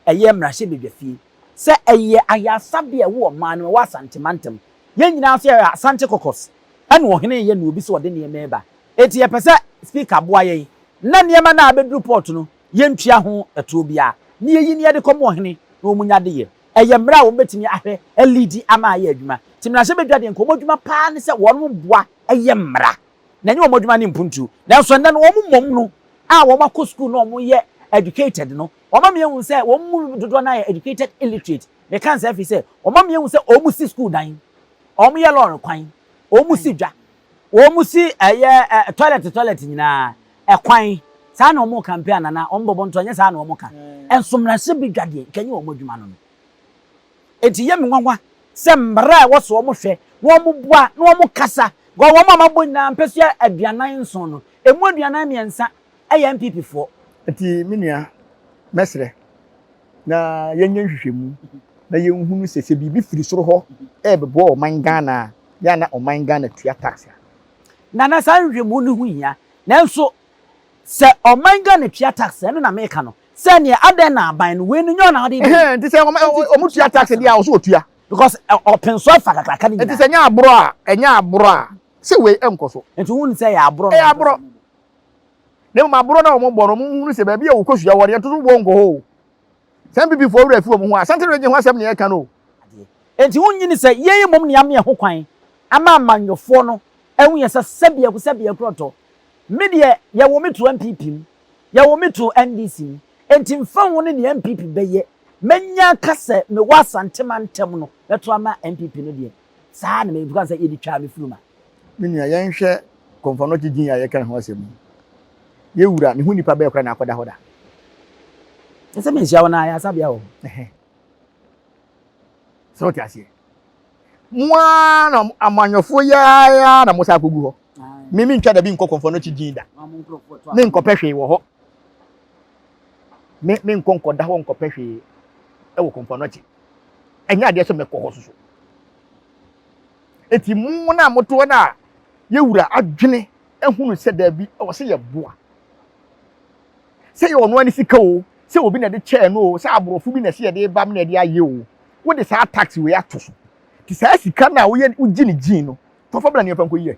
ɛyɛ mmarahyɛbadwafie sɛ ɛyɛ ayaresabea a ɛwɔ ɔman no mu, ɛwɔ Asante mantam. Yɛn nyinaa nso yɛyɛ Asante Caucus ɛna ɔhene reyɛ nea obi sɛ ɔde nneɛma reba. Enti yɛpɛ sɛ Speaker boa yɛn na nneɛma no a abɛduru port no yɛntua ho ɛtoɔ biara na yɛyi na yɛde kɔma ɔhene na wɔnya de yɛ. Ɛyɛ mmara a wɔbɛtumi ahwɛ aliidi ama ayɛ adwuma. Nti mmarahyɛbadwa deɛ nka wɔn adwuma paa ne sɛ wɔn boa yɛ mmara na ɛnyɛ wɔn adwuma ne mpuntuo. Nanso ɛnnɛ no wɔn mmom no a wɔn akɔ sukuu na wɔn yɛ educated no wɔn ama yɛahu sɛ wɔn mu dodoɔ no ara yɛ educated illiterate. Meka no saa ɛfiri sɛ wɔn ama yɛahu sɛ wɔn si sukuu dan, wɔn yɛ lɔre kwan, wɔn si dwa, wɔn si ɛyɛ toilet toilet nyinaa, ɛkwan. Saa na wɔn campaign anana wɔn bɔbɔ nto ɛnyɛ saa na wɔn ka. Nso mmarahyɛbadwa deɛ nka ɛnyɛ wɔn adwuma no no. Enti ɛyɛ me nwanwa sɛ mmara a ɛwɔ so wɔn hwɛ na wɔn boa na wɔn kasa because wɔn a mabɔ nyinaa mpɛsua 47 no emu 43 yɛ NPP foɔ. Nti me nua mɛsrɛ na yɛnyɛ nhwehwɛmu na yɛnhunu sɛ sɛ biribi firi soro hɔ ɛrebɛboa ɔman Ghana a, yɛ a na ɔman Ghana tua tax a. Nana saa nhwehwɛmu no ho hia nanso sɛ ɔman Ghana tua tax a ɛno na meka no sɛ neɛ adɛn na aban no wei no nyɛ ɔna ɔde ba yi. Nti sɛ ɔmo tua tax deɛ a ɔso ɔtua. Because ɔpenso afa kakraka no nyinaa. Nti sɛ ɛnyɛ aborɔ a ɛnyɛ aborɔ a sɛ wei ɛnkɔ so. Nti wohunu sɛ ɛyɛ aborɔ na Ɛyɛ aborɔ. Na mmom aborɔ no a wɔbɔ no, wɔnhunu sɛ baabi a wɔkɔsua wɔ no, yɛnto so boɔ nkɔ hɔ o. Saa NPP foɔ werɛ afi wɔn ho a, Asante region ho asɛm na yɛreka no o. Enti wonnye nni sɛ yɛn mmom na yɛama yɛn ho kwan ama amanyɔfoɔ no ahu yɛn sɛ sɛbiako sɛbiako ɔtɔ? Me deɛ yɛwoo me too NPP mu, yɛwoo me too NDC mu, enti mfa ho ne nea NPP bɛyɛ, mɛnya aka sɛ mewɔ Asante mantam no mɛto ama NPP no deɛ, saa ara na mɛyɛ because sɛ yɛde twaa me funuma. Me nua, yɛnhwɛ Kɔmfoanɔkye Gyin a yɛka ne ho asɛm yi. Yɛn wura, ne ho nipa bɛyɛ koraa na akɔda hɔ da. Ɛsɛ menhyia wo na ayaresabea wɔ hɔ. Sɛ wote aseɛ. Mo ara na amanyɔfoɔ yi ara na mo san akɔgu hɔ. Me mentwa da bi nkɔ Kɔmfoanɔkye Gyin da. Menkɔpɛ hwee wɔ hɔ. Me menkɔ nkɔda hɔ nkɔpɛ hwee wɔ Kɔmfoanɔkye. Ɛnyɛ adeɛ sɛ mɛkɔ hɔ soso. Eti mo na motoɔ no a yɛwura adwene ahunu sɛ daabi ɛwɔ sɛ yɛboa. Sɛ yɛ ɔno ani sika o, sɛ obi na ɛde kyɛɛ no o, sɛ aborɔfo bi na ɛsɛ yɛde ba na ɛde ayɛ o, wode saa tax wei ato so. Ti saa sika no a woyɛ wogye ne gyin no, tɔfa bra nneɛma nkɔ yɛ.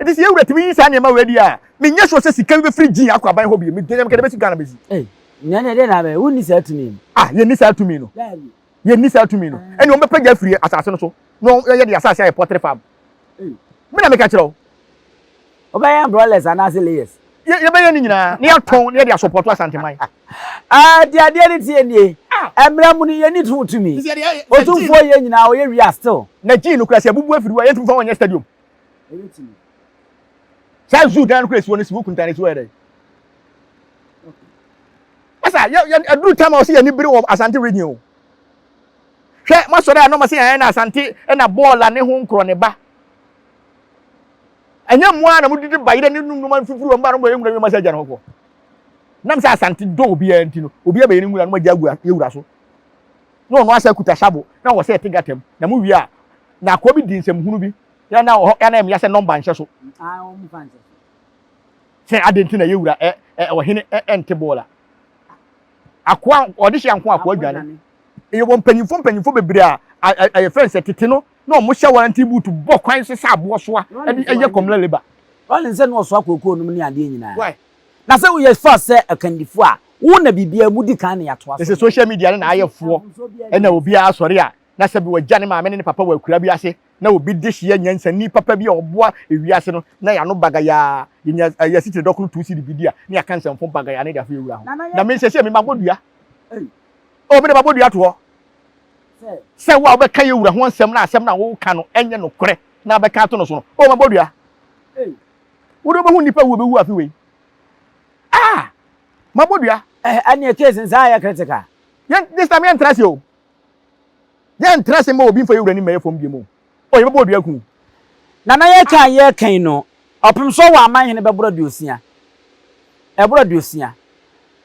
Eti sɛ yɛwura tumi yi saa nneɛma wei di a, menyɛ sure sɛ sika bi bɛfiri gyin akɔ aban hɔ bio. Mede nyame kɛde bɛsi Ghana bɛsi. Ei, nea na ɛdeɛ na abɛyɛ, wonni saa tumi no. Ah, yɛnni saa tumi no. Daabi. Yɛnni saa tumi no. Ɛnna wɔn bɛpagya afiri asase no so na wɔyɛ de asase ayɛ poultry farm. Me na meka kyerɛ wo. Wobɛyɛ broilers anaasɛ layers? Yɛbɛyɛ ne nyinaa na yɛatɔn na yɛde asɔpɔto Asanteman. Ah, deɛ adeɛ no teɛ nie. Mmerɛ mu no yɛnni ho tumi. Otumfoɔ yɛ nyinaa ɔyɛ wie a still. Na gyii no koraa sɛ abubu afiri hɔ a yɛntumi mfa wɔn nyɛ stadium. Saa zoo dan no koraa esi hɔ no si hɔ kuntan esi hɔ yɛ dɛn? Masa yɛ yɛ aduru tam a ɔsɛ yɛn ani bere wɔ Asante region o. Hwɛ masɔre a na ɔma sɛ yɛn na Asante na bɔɔla ne ho nkorɔ ne ba. Ɛnyɛ mmoa na modidi bayerɛ ne num noma fifiri wɔn ba no bɔ yɛn nwura ma sɛ agya ne ho kɔ. Nam sɛ Asante dɔ obiara nti no obiara bɛyɛ ne nwura no ma gya agu yɛ wura so. Na ɔno asɛ kuta sabo na wɔ sɛ ɛte gatam na mo wie a na akoa bi di nsɛm hunu bi yɛ na ɔhɔ yɛ na ɛmea sɛ nɔmba nhyɛ so. Sɛ adɛn nti na yɛ wura ɛ ɛ ɔhene ɛ ɛnte bɔɔla. Akoa ɔde hyɛ nko akoa dwane. Yɛwɔ mpanyimfo mpanyimfo bebree a a yɛfrɛ no sɛ tete no na wɔn hyɛ warranty boot bɔ kwan sesa aboɔ soa ɛde ɛyɛ communal labour. Rawlings sɛ na ɔsoa kookoo nom ne adeɛ nyinaa. Why? Na sɛ woyɛ fast sɛ akandifo a, wo na biribiara mu di kan na yɛatoa so. Ɛsɛ social media no na ayɛ foɔ ɛna obiara asɔre a na sɛbi wagya ne maame ne ne papa wɔ akura bi ase na obi dehyeɛ nyansani papa bi a ɔboa ewiase no na yɛano bagayaa yɛnya ɛyɛ asikyire dɔkono tuu sidi bi di a na yɛaka nsɛmfo bagayaa ne de afo yɛwura ho na me sɛsɛ me mabɔ dua. O, me de mabɔ dua to hɔ sɛ wo a wobɛka yɛn wura ho asɛm na asɛm no a woka no nyɛ nokorɛ na abɛka ato no so no, o, mabɔ dua. Wode wobɛhu nnipa wu bɛwu afe wei. Ah! Mabɔ dua. Eh, ɛneɛ case nsaa yɛ critical. Yɛn, this time yɛntra ase o. Yɛntra ase mma obi mfa yɛn wura ni mmɛyɛ fam biom o. O, yɛbɛbɔ dua ku. Nana yɛka a yɛreka yi no, ɔpemsoɔ wɔ aman hene bɛboro aduosia. Ɛboro aduosia.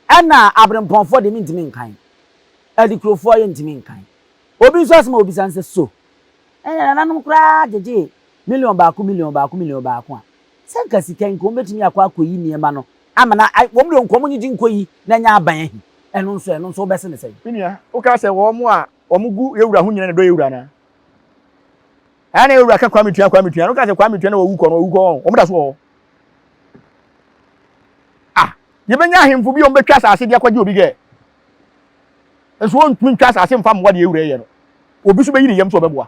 Ɛna aberempɔnfoɔ deɛ mentumi nkan. Adikurofoɔ yɛntumi nkan. Obi nso asɛm a ɔbisa ne sɛ, so ɛna nananom koraa gyegyee million baako, million baako, million baako a, sɛ nka sika yi nka wɔbɛtumi akɔ akɔyi nneɛma no ama na wɔn deɛ nka wɔn nyegye nkɔyi na ɛnyɛ aban ahi. Ɛno nso ɛno nso wobɛse ne sɛn? Me nua, wokaa sɛ wɔn a wɔgu yɛn wura ho nyina na ɛdɔ yɛn wura anaa? Ɛyɛ na yɛn wura ka Kwame Tua, Kwame Tua. Wokaa sɛ Kwame Tua na wawu kɔ no, wawu kɔ wɔn, wɔn da so wɔ hɔ. Ah, yɛbɛnya ahemfo bi a wɔbɛtwa asase de akɔgye obi gɛ. Nso wɔntumi ntwa asase mfa mmoa deɛ ewura yɛ no. Obi nso bɛyi ne yam sɛ ɔbɛboa.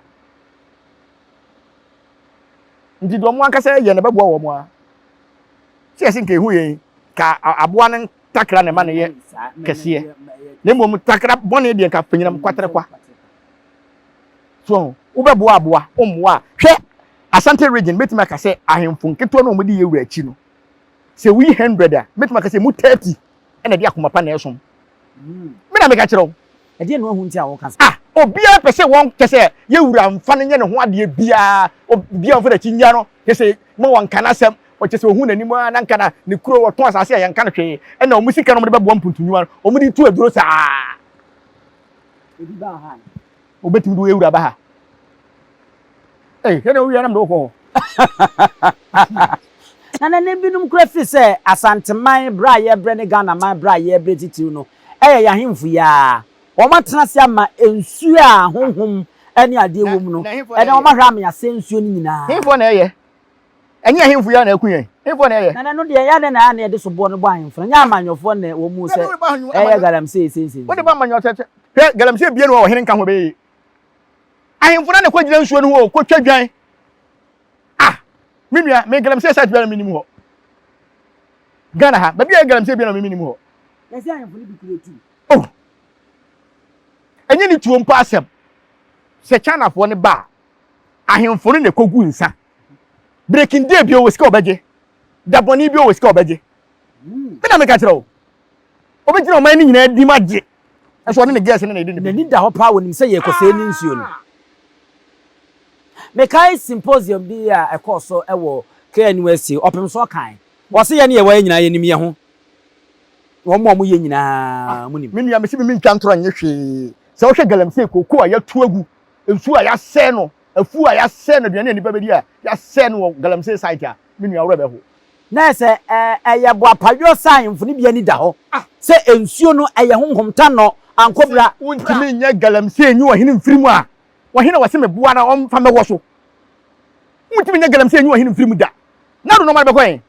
Nti deɛ wɔn ankasa yɛ no bɛboa wɔn a. Sɛ yɛsi nka ehu yɛn ka aboa no ntakra na ɛma no yɛ kɛseɛ. Na mmom takra bɔne deɛ nka panyinam kwatere kwa. So wobɛboa aboa, wommoa a. Hwɛ Asante region mɛtumi aka sɛ ahemfo nketewa no a wɔde yɛ wura akyi no sɛ woyi hundred a, mɛtumi aka sɛ emu 30 na ɛde akoma pa na ɛsom. Me na meka kyerɛ wo. Ɛdeɛn na woahu nti a woka saa? Ah, obiara pɛ sɛ wɔn kyɛ sɛ yɛ wura mfa no nyɛ ne ho adeɛ biara, obiara mfa n'akyi nnya no, kyɛ sɛ ma wɔnka n'asɛm, ɔkyɛ sɛ ohun n'anim ara na nka na ne kuro wɔtɔn asase a yɛnka no hwee, ɛna wɔn sika na wɔde bɛboa mpuntunwuma no, wɔde tu aduro saa. Ebi baa ha. Obetumi de wo ewura ba ha. Ei, hwɛ na owia na mede wo kɔ hɔ. Na na ne binom kura firi sɛ Asanteman berɛ a yɛrebrɛ ne Ghanaman berɛ a yɛrebrɛ titiriw no yɛ yɛn ahemfo yi ara. Wɔatena ase ama nsuo a honhom ne adeɛ wɔ mu no, ɛnɛ wɔahwɛ ama yɛasɛe nsuo no nyinaa. Hefoɔ na ɛyɛ? Ɛnyɛ ahemfo yi ara na aku yɛn? Hefoɔ na ɛyɛ? Na ɛno deɛ, ɛyɛ adɛn na ɛyɛ a na yɛde soboɔ no bɔ ahemfo no? Ɛnyɛ amanyɔfoɔ na wɔn mu sɛ ɛyɛ galamsey seisei nso. Wode bɔ amanyɔ sɛ hwɛ galamsey bie no a ɔhene nka ho bɛyɛ yie. Ahemfo no na kɔgyina nsuo no ho o, kɔtwa dwan. Ah, me nua, me galamsey site biara menim hɔ. Ghana ha, baabi a ɛyɛ galamsey biara na menim hɔ. Yɛsɛ ahemfo no bi kura tu. Oh, ɛnyɛ ne tuo mpo asɛm. Sɛ Chinafoɔ no ba a, ahemfo no na ɛkɔgu nsa. Breaking day bi ɔwɔ sika ɔbɛgye. Da bɔne bi ɔwɔ sika ɔbɛgye. Me na meka kyerɛ wo. Ɔbɛgyina ɔman no nyinaa dim agye. Ɛso ɔne ne girls ne na ɛdi ne N'ani da hɔ paa, ɔnim sɛ yɛrekɔsɛe ne nsuo no. Mekae symposium bi a ɛkɔɔ so wɔ KNUST, ɔpem so ɔkae. Ɔse yɛne yɛwɔ ha nyinaa yɛnim yɛn ho. Wɔn a wɔyɛ nyinaa wɔnim. Me nua mese me mentwa ntorɔ nye hwee. Sɛ wohwɛ galamsey kooko a yɛatu agu, nsuo a yɛasɛe no, afuo a yɛasɛe no, aduane a nnipa bɛdi a yɛasɛe no wɔ galamsey site a, me nua wo werɛ bɛho. Na sɛ ɛyɛ boapayɔ sɛ ahemfo no bi ani da hɔ sɛ nsuo no ɛyɛ honhom tanɔ ankɔbira. Sɛ wontumi nyɛ galamsey nyi ɔhene mfiri mu a, ɔhene a wɔse meboa no a ɔmfa mmɛwɔ so. Wontumi nyɛ galamsey nyi ɔhene mfiri mu da. Na do nɔɔma no bɛkɔ he?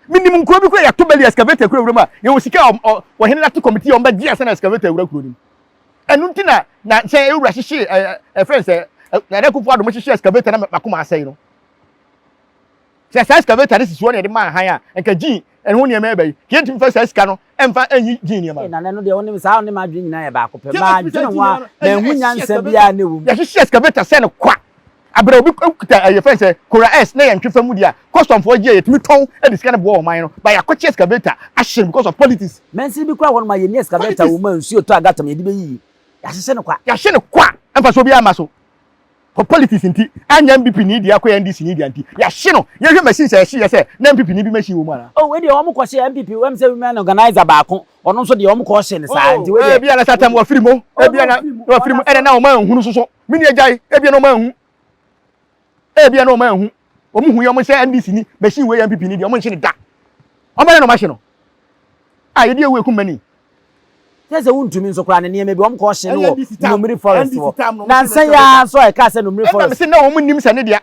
Menim nkuro bi koraa yɛato bɛli excavator kura wuram a yɛwɔ sika a ɔhene no ate committee a wɔbɛgye ansa na excavator awura kuro no mu. Ɛno nti na na sɛ ewura hyehye ɛ ɛfrɛ sɛ Nana Akufo Addo mo hyehye excavator na makoma asɛe no. Sɛ saa excavator no sisi hɔ na yɛde maa han a, nka gyin ɛho nneɛma ɛba yi. Yɛntumi fa saa sika no ɛmfa ɛnyi gyin nneɛma no. Nana ɛno deɛ wonim saa wo ne m'adwene nyinaa yɛ baako pɛ. Madwene ho a manhu nyansa biara na ɛwɔ mu. Yɛhyehyɛ excavator sɛ no kwa. Abere obi kuta ɛyɛ fɛn sɛ Kora S na yɛntwe fa mu deɛ a, customfoɔ gye a yɛtumi tɔn de sika no boa ɔman no. But yɛakɔkye excavator ahye no because of politics. Mansini bi koraa wɔ hɔnom a yɛnni excavator wɔ mu a nsuo tɔ a gutter mu yɛde bɛyiyi. Yɛahyehyɛ no kwa. Yɛahye no kwa. Mfasoɔ biara mma so. For politics nti, anyɛ NPP ni dea kɔyɛ NDC ni dea nti, yɛahye no. Yɛnhwɛ machines a yɛhyeeɛ sɛ na NPP ni bi machine wɔ mu anaa? Oh wei deɛ wɔn kɔ hye NPP wɛm sɛ women organizer baako ɔno nso deɛ wɔn kɔ hye no saa nti wei deɛ. Ebia na Satan wafiri mu, ebia na wafiri mu, ɛna na wɔn anhunu soso. Me nua gyae, ebia na wɔn anhu, ebia na wɔn anhu. Wɔn hu yɛ wɔn sɛ NDC ni machine wei yɛ NPP ni deɛ wɔn nhye no da. Wɔn bɛyɛ na wɔn ahye no. A yɛde ewu ekum mani. Sɛ sɛ wontumi nso koraa ne nneɛma bi wɔn kɔ hye no wɔ Numiri forest hɔ. Nansa yi ara nso a ɛkaa sɛ Numiri forest. Ɛna mese na wɔn nim sɛ ne dea.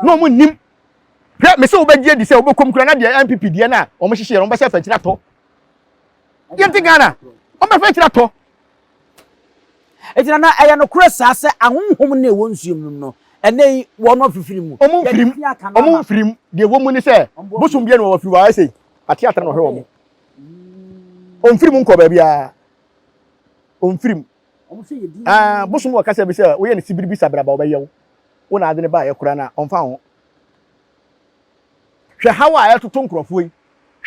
Na wɔn nim. Hwɛ mese wobɛgye adi sɛ wobɛkɔm kura na deɛ NPP deɛ no a wɔn hyehyɛ no wɔn bɛsɛ fɛnkyerɛ atɔ. Yɛnte Ghana wɔn bɛfɛ kyerɛ atɔ. Enti na na ɛyɛ nokorɛ saa sɛ ahonhom no a ɛwɔ nsuo mu no, ɛnnɛ yi wɔn afifiri mu. Wɔn mfiri mu, wɔn mfiri mu. Deɛ ɛwɔ mu ne sɛ, bosom biara ni hɔ, wɔfiri hɔ ayɛ sei, ate atena na ɔhwɛ wɔn. Ɔmfiri mu nkɔ baabiara. Ɔmfiri mu. Ah, bosom wɔ kasa bi sɛ woyɛ no sibiri bi sabraba ɔbɛyɛ wo. Wo na ade no baeɛ koraa no a, ɔmfa ho. Hwɛ haw a ɛtoto nkurɔfoɔ yi.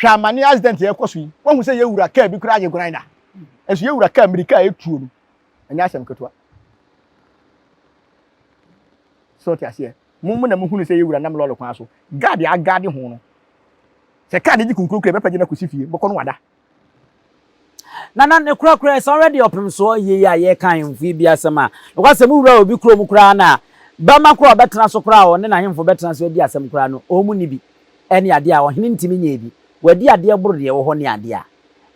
Hwɛ amane accident a ɛkɔ so yi. Wahu sɛ yɛwura kaa bi koraa agye grinder. Nso yɛwura kaa mmirika a ɛtuo no, ɛnyɛ asɛm ketewa. So ɔte aseɛ? Mo mo na mohunu sɛ yɛwura nam lɔre kwan so. Guard a agaade ho no. Sɛ kaa no gye kunkurokuro a, ɛbɛpɛ gye no akɔsi fie. Bɔkɔ no wada. Nana, ne korakora sɛ ɔhwɛ deɛ ɔpemsoɔ yie yi a yɛreka ahemfo yi bi asɛm a, nokwasɛm wura obi kurom koraa no a, bɛma koraa a ɔbɛtena so koraa a ɔne n'ahemfo bɛtena so adi asɛm koraa no, wɔn nni bi. Ɛne adeɛ a ɔhene ntumi nyɛɛ bi. Wadi adeɛ boro deɛ ɛwɔ hɔ ne adeɛ a.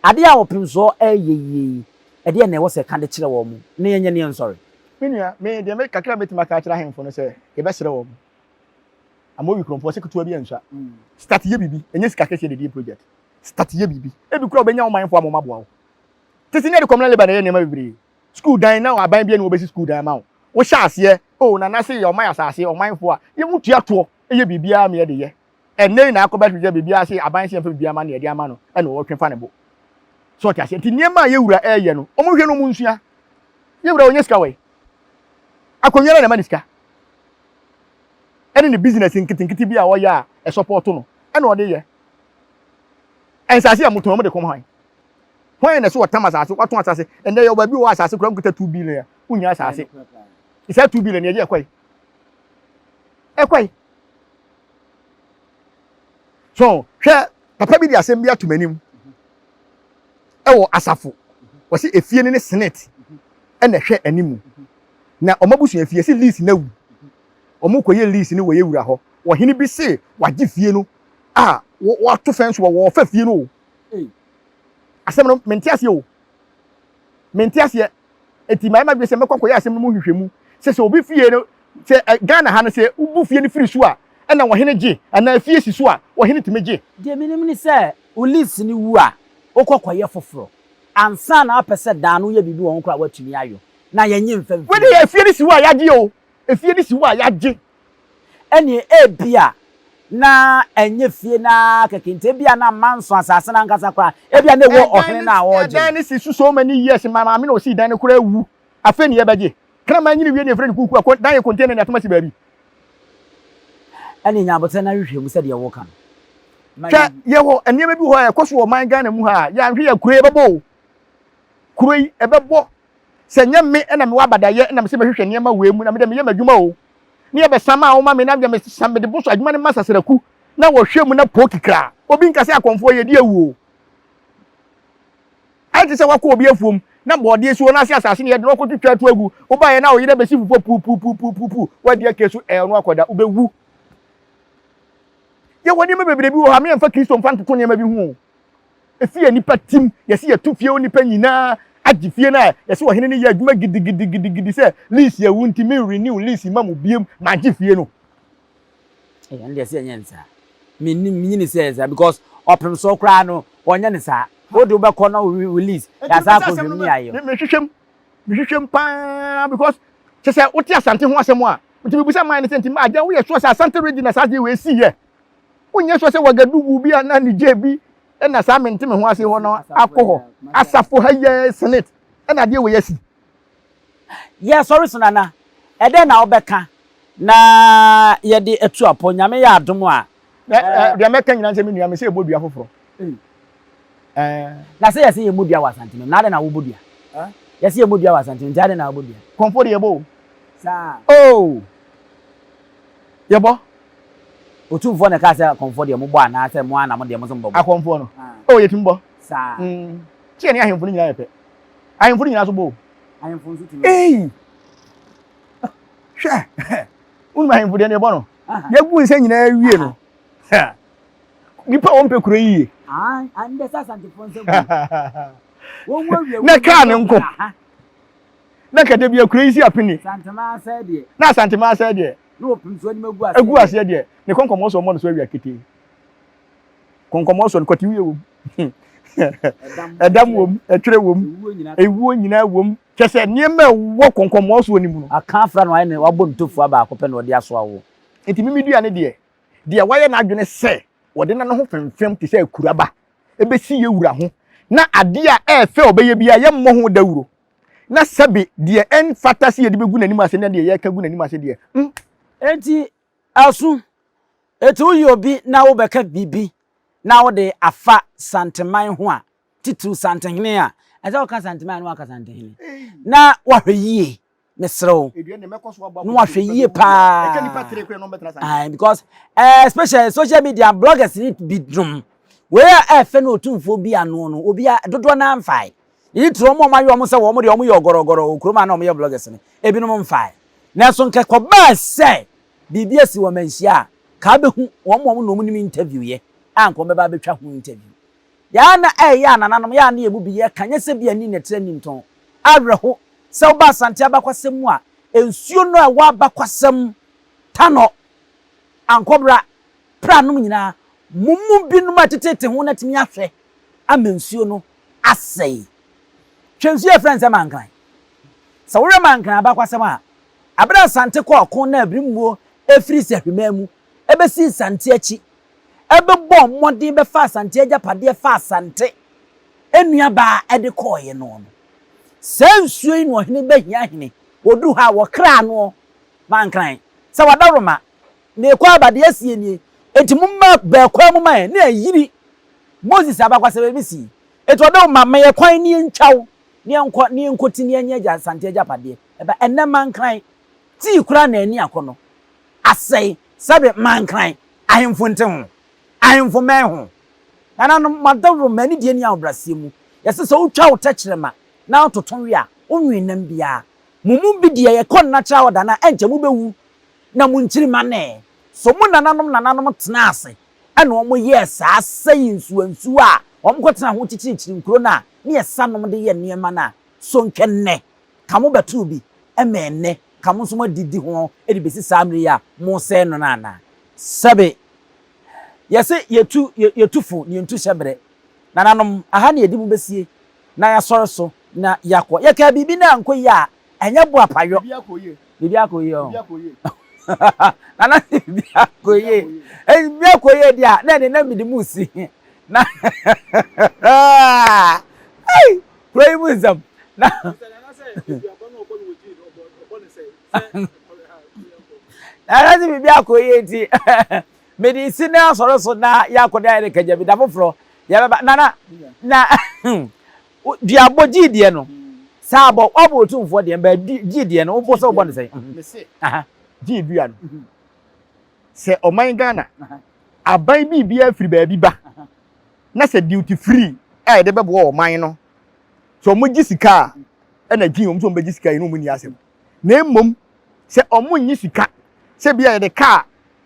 Adeɛ a ɔpemsoɔ reyɛ yie yi, ɛdeɛn na ɛwɔ sɛ ɛka de kyerɛ wɔn na yɛnyɛ ne yɛnsɔre? Me nua, me deɛ me kakra a mɛtumi aka akyerɛ ahemfo no sɛ yɛbɛsrɛ wɔn. Amowi kuromfoɔ sɛ ketewa bi ansua. Start yɛ biribi, ɛnyɛ sika kɛseɛ na ɛde yɛ project. Start yɛ biribi. Ebi koraa wobɛnya wo manfoɔ ama wɔaboa wo. Tete ne yɛde communal labour na ɛyɛ nneɛma bebree. Sukuu dan na aban bi ani wɔbɛsi sukuu dan ama wo. Wohyɛ aseɛ, oh nana se yɛ ɔman asase, ɔmanfoɔ a, yɛ mu tua toɔ yɛ biribiara ma yɛde yɛ. Ɛnnɛ yi na akɔba sɛ biribiara se aban se yɛmfa biribiara ma no yɛde ama no ɛna ɔtwe fa ne bo. So ɔte aseɛ? Nti nneɛma a yɛwura ɛyɛ no, wɔn hwɛ no wɔn nsua. Yɛwura ɔnyɛ sika wɔ yi. Akonnwa no na ɛma ne sika. Ɛne ne business nketenkete bi a ɔyɛ a ɛsɔpɔto no ɛna ɔde yɛ. Nsase a motɔn mo de kɔm hwan? Hwan na ɛsɛ wɔtam asase, watɔn asase? Ɛnɛ yɛ baabi wɔ asase koraa nkuta 2 billion a, wonya asase. Saa 2 billion yɛgye ɛkɔe. Ɛkɔe. So, hwɛ papa bi de asɛm bi ato m'anim ɛwɔ asafo. Wɔsi efie no ne senate ɛna ɛhwɛ animu. Na wɔn abusua fie si lease na wu. Wɔn kɔyɛ lease no wɔ yɛ wura hɔ. Ɔhene bi se wagye fie no a wɔato fɛn so wɔ wɔfa fie no o. Asɛm no mente aseɛ o. Mente aseɛ. Eti mayɛ m'adwene sɛ mɛkɔ akɔyɛ asɛm no mu nhwehwɛmu. Sɛ sɛ obi fie no sɛ Ghana ha no sɛ wobu fie no firi so a ɛna ɔhene gye anaa fie si so a ɔhene tumi gye. Deɛ menim ne sɛ wo lease no wu a wokɔ kɔyɛ foforɔ ansa na wapɛ sɛ dan no woyɛ biribi wɔ ho koraa a woatumi ayɔ na yɛnnye mfa mfiri Wei deɛ efie no si hɔ a yɛagye o. Efie no si hɔ a yɛagye. Ɛnneɛ ebia na ɛnyɛ fie no ara kɛkɛ nti, ebia na manso asase no ankasa koraa, ebia na ɛwɔ ɔhene no a ɔregye no. Ɛdan no si so so many years ma maame na ɔsii dan no koraa awu, afei na yɛbɛgye. Kraman nyini wie na yɛfrɛ no kuukuu a, dan yɛ container na yɛatom asi baabi. Ɛnneɛ nya aboterɛ na hwehwɛ mu sɛdeɛ woka no. Ma Hwɛ, yɛnhu. yɛwɔ nneɛma bi wɔ hɔ a ɛkɔ so wɔ ɔman Ghana mu ha a, yɛanhwɛ yɛ kuro yi ɛbɛbɔ o. Kuro yi ɛbɛbɔ. Sɛ nyɛ me na mewɔ abadayɛ na mese mɛhwehwɛ nneɛma wei mu na mede meyɛ m'adwuma o, ne yɛbɛsa ma a woma me na deɛ mesa mede bo so adwuma no ma sasraku na wɔhwɛ mu na po kikra. Obi nka sɛ akɔmfoɔ yɛdi awu o. Ayɛ te sɛ wakɔ obi afuom na bɔɔdeɛ si hɔ na ase asase ne yɛde na wakɔtwitwa ato agu. Wobaeɛ na wo yere abɛsi fufuo puupuupuupuupuu woadi ake so ɛɛ ɔno akɔda wobɛwu. Yɛwɔ nneɛma bebree bi wɔ hɔ a me yɛmfa Kristo mfa ntoto nneɛma bi ho o. Efie a nnipa tim, yɛse yɛtu fie hɔ nnipa nyinaa agye fie no a yɛse ɔhene no yɛ adwuma gidigidigidigidi sɛ lease awu nti me renew lease ma mo biom magye fie no. Ɛno deɛ sɛ ɛnyɛ nsaa. Mennim, menyini sɛ ɛyɛ saa because ɔpem so koraa no Wɔnyɛ no saa. Wode wobɛkɔ na wo release. Yɛasan akɔ hwɛ mu ne ayɛ. Mehwehwɛ mu. Mehwehwɛ mu paa because kyɛ sɛ wote Asante ho asɛm a, nti mebisa man no sɛ nti ma agya woyɛ sure sɛ Asante region na saa adeɛ wei si yɛ? Wonyɛ sure sɛ Wagadugu bi anaa Niger bi na saa mente me ho ase hɔ no akɔ hɔ? Asafo ha yɛ senate ɛna adeɛ wei asi. Yɛ sɔre so nana, ɛdɛn na wobɛka na yɛde atu apɔ? Nyame yɛ adom a. Deɛ mɛka nyinaa ne sɛ me nua, mese yɛbɔ dua foforɔ. Na sɛ yɛse yɛmmɔ dua wɔ Asante mu, na adɛn na wobɔ dua? Yɛse yɛmmɔ dua wɔ Asante mu, nti adɛn na wobɔ dua? Kɔmfoɔ de yɛbɔ o. Saa. Oh! Yɛbɔ. Otumfoɔ na ɛkaa sɛ akɔmfoɔ deɛ mobɔ anaa sɛ mo ara na mo deɛ mo nso mobɛbɔ? Akɔmfoɔ no. Oh, yɛtumi bɔ. Saa. Sɛ yɛne ahemfo no nyinaa yɛ pɛ. Ahemfo no nyinaa nso bɔ o. Ahemfo nso tumi bɔ. Ei! Hwɛ! Wonim ahemfo deɛ no yɛbɔ no. Yɛgu nsa nyinaa wie no. Nipa a wɔmpɛ kuro yi yie. Na kaa ne nko. Na nka da bi akuro yi si apini. Na Asantema asɛe deɛ. Egu aseɛ deɛ. Ne kɔnkɔmɔ so ɔmmɔ no so awia ketee. Kɔnkɔmɔ so no kɔte wie wom. Ɛdam wom, ɛtwerɛ wom, ewuo nyinaa wom. Kyɛ sɛ nneɛma ɛwɔ kɔnkɔmɔ soɔ no mu no. Aka afra na wayɛ ne wabɔ ne tofua baako pɛ na ɔde asoa wo. Nti mimi dua ne deɛ, deɛ wayɛ n'adwene sɛ wɔde na ne ho femfem te sɛ akuraba ɛbɛsi yɛ wura ho na adeɛ a ɛyɛ fɛ ɔbɛyɛ biara yɛmmɔ ho dawuro na sɛbe deɛ ɛmfata sɛ yɛde bɛgu n'anim ase na deɛ yɛka gu n'anim ase deɛ mm. Enti aso eti woyɛ obi na wobɛka biribi na wode afa Santeman ho a, titiriw Santehene a, ɛsɛ sɛ woka Santeman a na woaka Santehene na woahwɛ yie. Mesrɛ wo na wahwɛ yie paa because eh, especially social media bloggers ni bi nom wei a ɛfɛ no otumfoɔ bi ano no obi a dodoɔ naa mfae ne tiri wɔn a wɔayɛ wɔn sɛ wɔn deɛ wɔn yɛ ɔgɔrɔgɔrɔ wɔ kurom a na wɔn yɛ bloggers no ebinom mfae nanso nkɛ kɔbaa sɛ biribi asi wɔn manhyia a kaa bɛhu wɔn wɔn na wɔn nim interview yɛ a nka wɔn bɛba abɛtwa ho interview yɛa na ɛyɛ a nananom yɛ a na yɛ mu bi yɛ ka nyɛ sɛ bi ani na ɛtrɛ ni ntɔn awerɛho Sɛ woba Asante abakwasɛm mu a, nsuo no a ɛwɔ abakwasɛm, Tanɔ, Ankɔbra, Pra nom nyinaa, mo mu binom a ɛtetete ho no atumi ahwɛ ama nsuo no asɛe. Hwɛ nsuo a yɛfrɛ no sɛ Mankran. Sɛ wohwɛ Mankran abakwasɛm a, berɛ a Asante kɔɔ ɔko na Abirimmuo firi Sahwiman mu bɛsii Asante akyi bɛbɔɔ mmɔden bɛfaa Asante agyapadeɛ faa Asante nuabaa de kɔeɛ no no, Saa nsuo yi na ɔhene bɛhia hene. Wɔduru hɔ a, wɔkra noɔ ma nkran sɛ, Wadaworoma, merekɔ aba, deɛ asie nie, enti momma bɛɛ kwan mu ma yɛn. Ne ayiri Moses abakwasɛm bi sii. Enti ɔdawoma, ma yɛn kwan na yɛntwa wo, na yɛnkɔ, na yɛnkɔti, na yɛnyɛ agya Asante agyapadeɛ. Ɛba ɛnnɛ mankran, tii koraa na ani akɔnnɔ asɛe, sɛbe mankran, ahemfo nte ho, ahemfo mmɛn ho. Nananom, mo adaworoma, anidie ne ahobrɛaseɛ mu, yɛse sɛ wotwa wo tɛkyerɛma na wototo we a, wonwee nam biara. Mo mu bi deɛ yɛkɔ natural order no a, ɛnkyɛ mobɛwu na mo nkyirimma nnɛɛ. So mo nananom nananom tenaa ase na wɔyɛɛ saa sɛe nsuwansuwa a wɔkɔtenaa ho kyekyeree nkuro no a ne yɛsa nom de yɛ nneɛma no a, so nkɛ nnɛ ka mobɛtoo bi ma ɛnnɛ ka mo nso moadidi ho de bɛsi saa mmerɛ yi a moresɛe no no anaa? Sɛbe Yɛse yɛtu yɛtu fo na yɛntu hyɛberɛ. Nananom, aha na yɛde mo bɛsie na yɛasɔre so na yɛakɔ. Yɛkaa biribi na ankɔ yie a, ɛnyɛ boapayɔ. Biribi akɔ yie ɔ. Nana se biribi akɔ yie. Biribi akɔ yie deɛ a, na ɛne na mede mo si. Na ei, kuro yi mu nsɛm. Na Nana se biribi akɔ yie nti Mede si na asɔre so na yɛakɔ de ayɛ ne kagya bi da foforɔ yɛbɛba nana na duabɔ gyii deɛ no saa bɔ wabɔ otumfoɔ deɛ mbɛ gyii deɛ no wobɔ sɛ wobɔ no sɛn. Mese gyii dua no sɛ ɔman Ghana aban biribiara firi baabi ba na sɛ duty free a yɛde bɛboa ɔman no sɛ wɔn gye sika a ɛna gyii wɔn sɛ wɔn bɛgye sika yi na wɔn nni asɛm na mmom sɛ wɔn nnye sika sɛ bi a yɛde kaa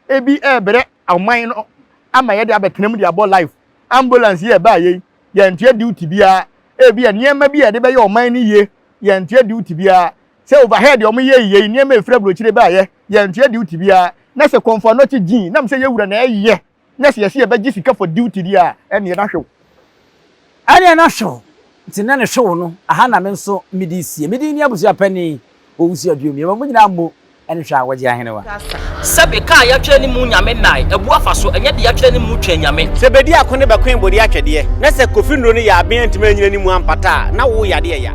ebi rebrɛ ɔman no ama yɛde abɛtena mu de abɔ life. Ambulance yi a ɛbaa yei, yɛntua duty biara. Ebi a nneɛma bi a yɛde bɛyɛ ɔman no yie, yɛntua duty biara. Sɛ overhead a wɔyɛ yei, nneɛma a ɛfiri aburokyire baeɛ, yɛntua duty biara. Na sɛ Komfo Anokye gyin, nam sɛ yɛwura na ɛyɛ, na sɛ yɛse yɛbɛgye sika for duty deɛ a, ɛnneɛ na hwɛ wo. Ɛneɛ na hwew, nti na ne hwew no, aha na me nso mede sie. Me din ne abusua panin, Owusu Aduom. Yɛma mo nyinaa mmo ne hwɛ a wɔgye ahenewa. Sɛbe ka a yɛatwerɛ ne mu Nyame nnae, abu afa so, ɛnyɛ deɛ yɛatwerɛ ne mu twɛn Nyame. Sɛ bedi ako ne bɛkoe bode atwɛdeɛ, na sɛ Kofi nnuro no yɛ aben antumi anyina ne mu ampata a, na wo yadeɛ ya.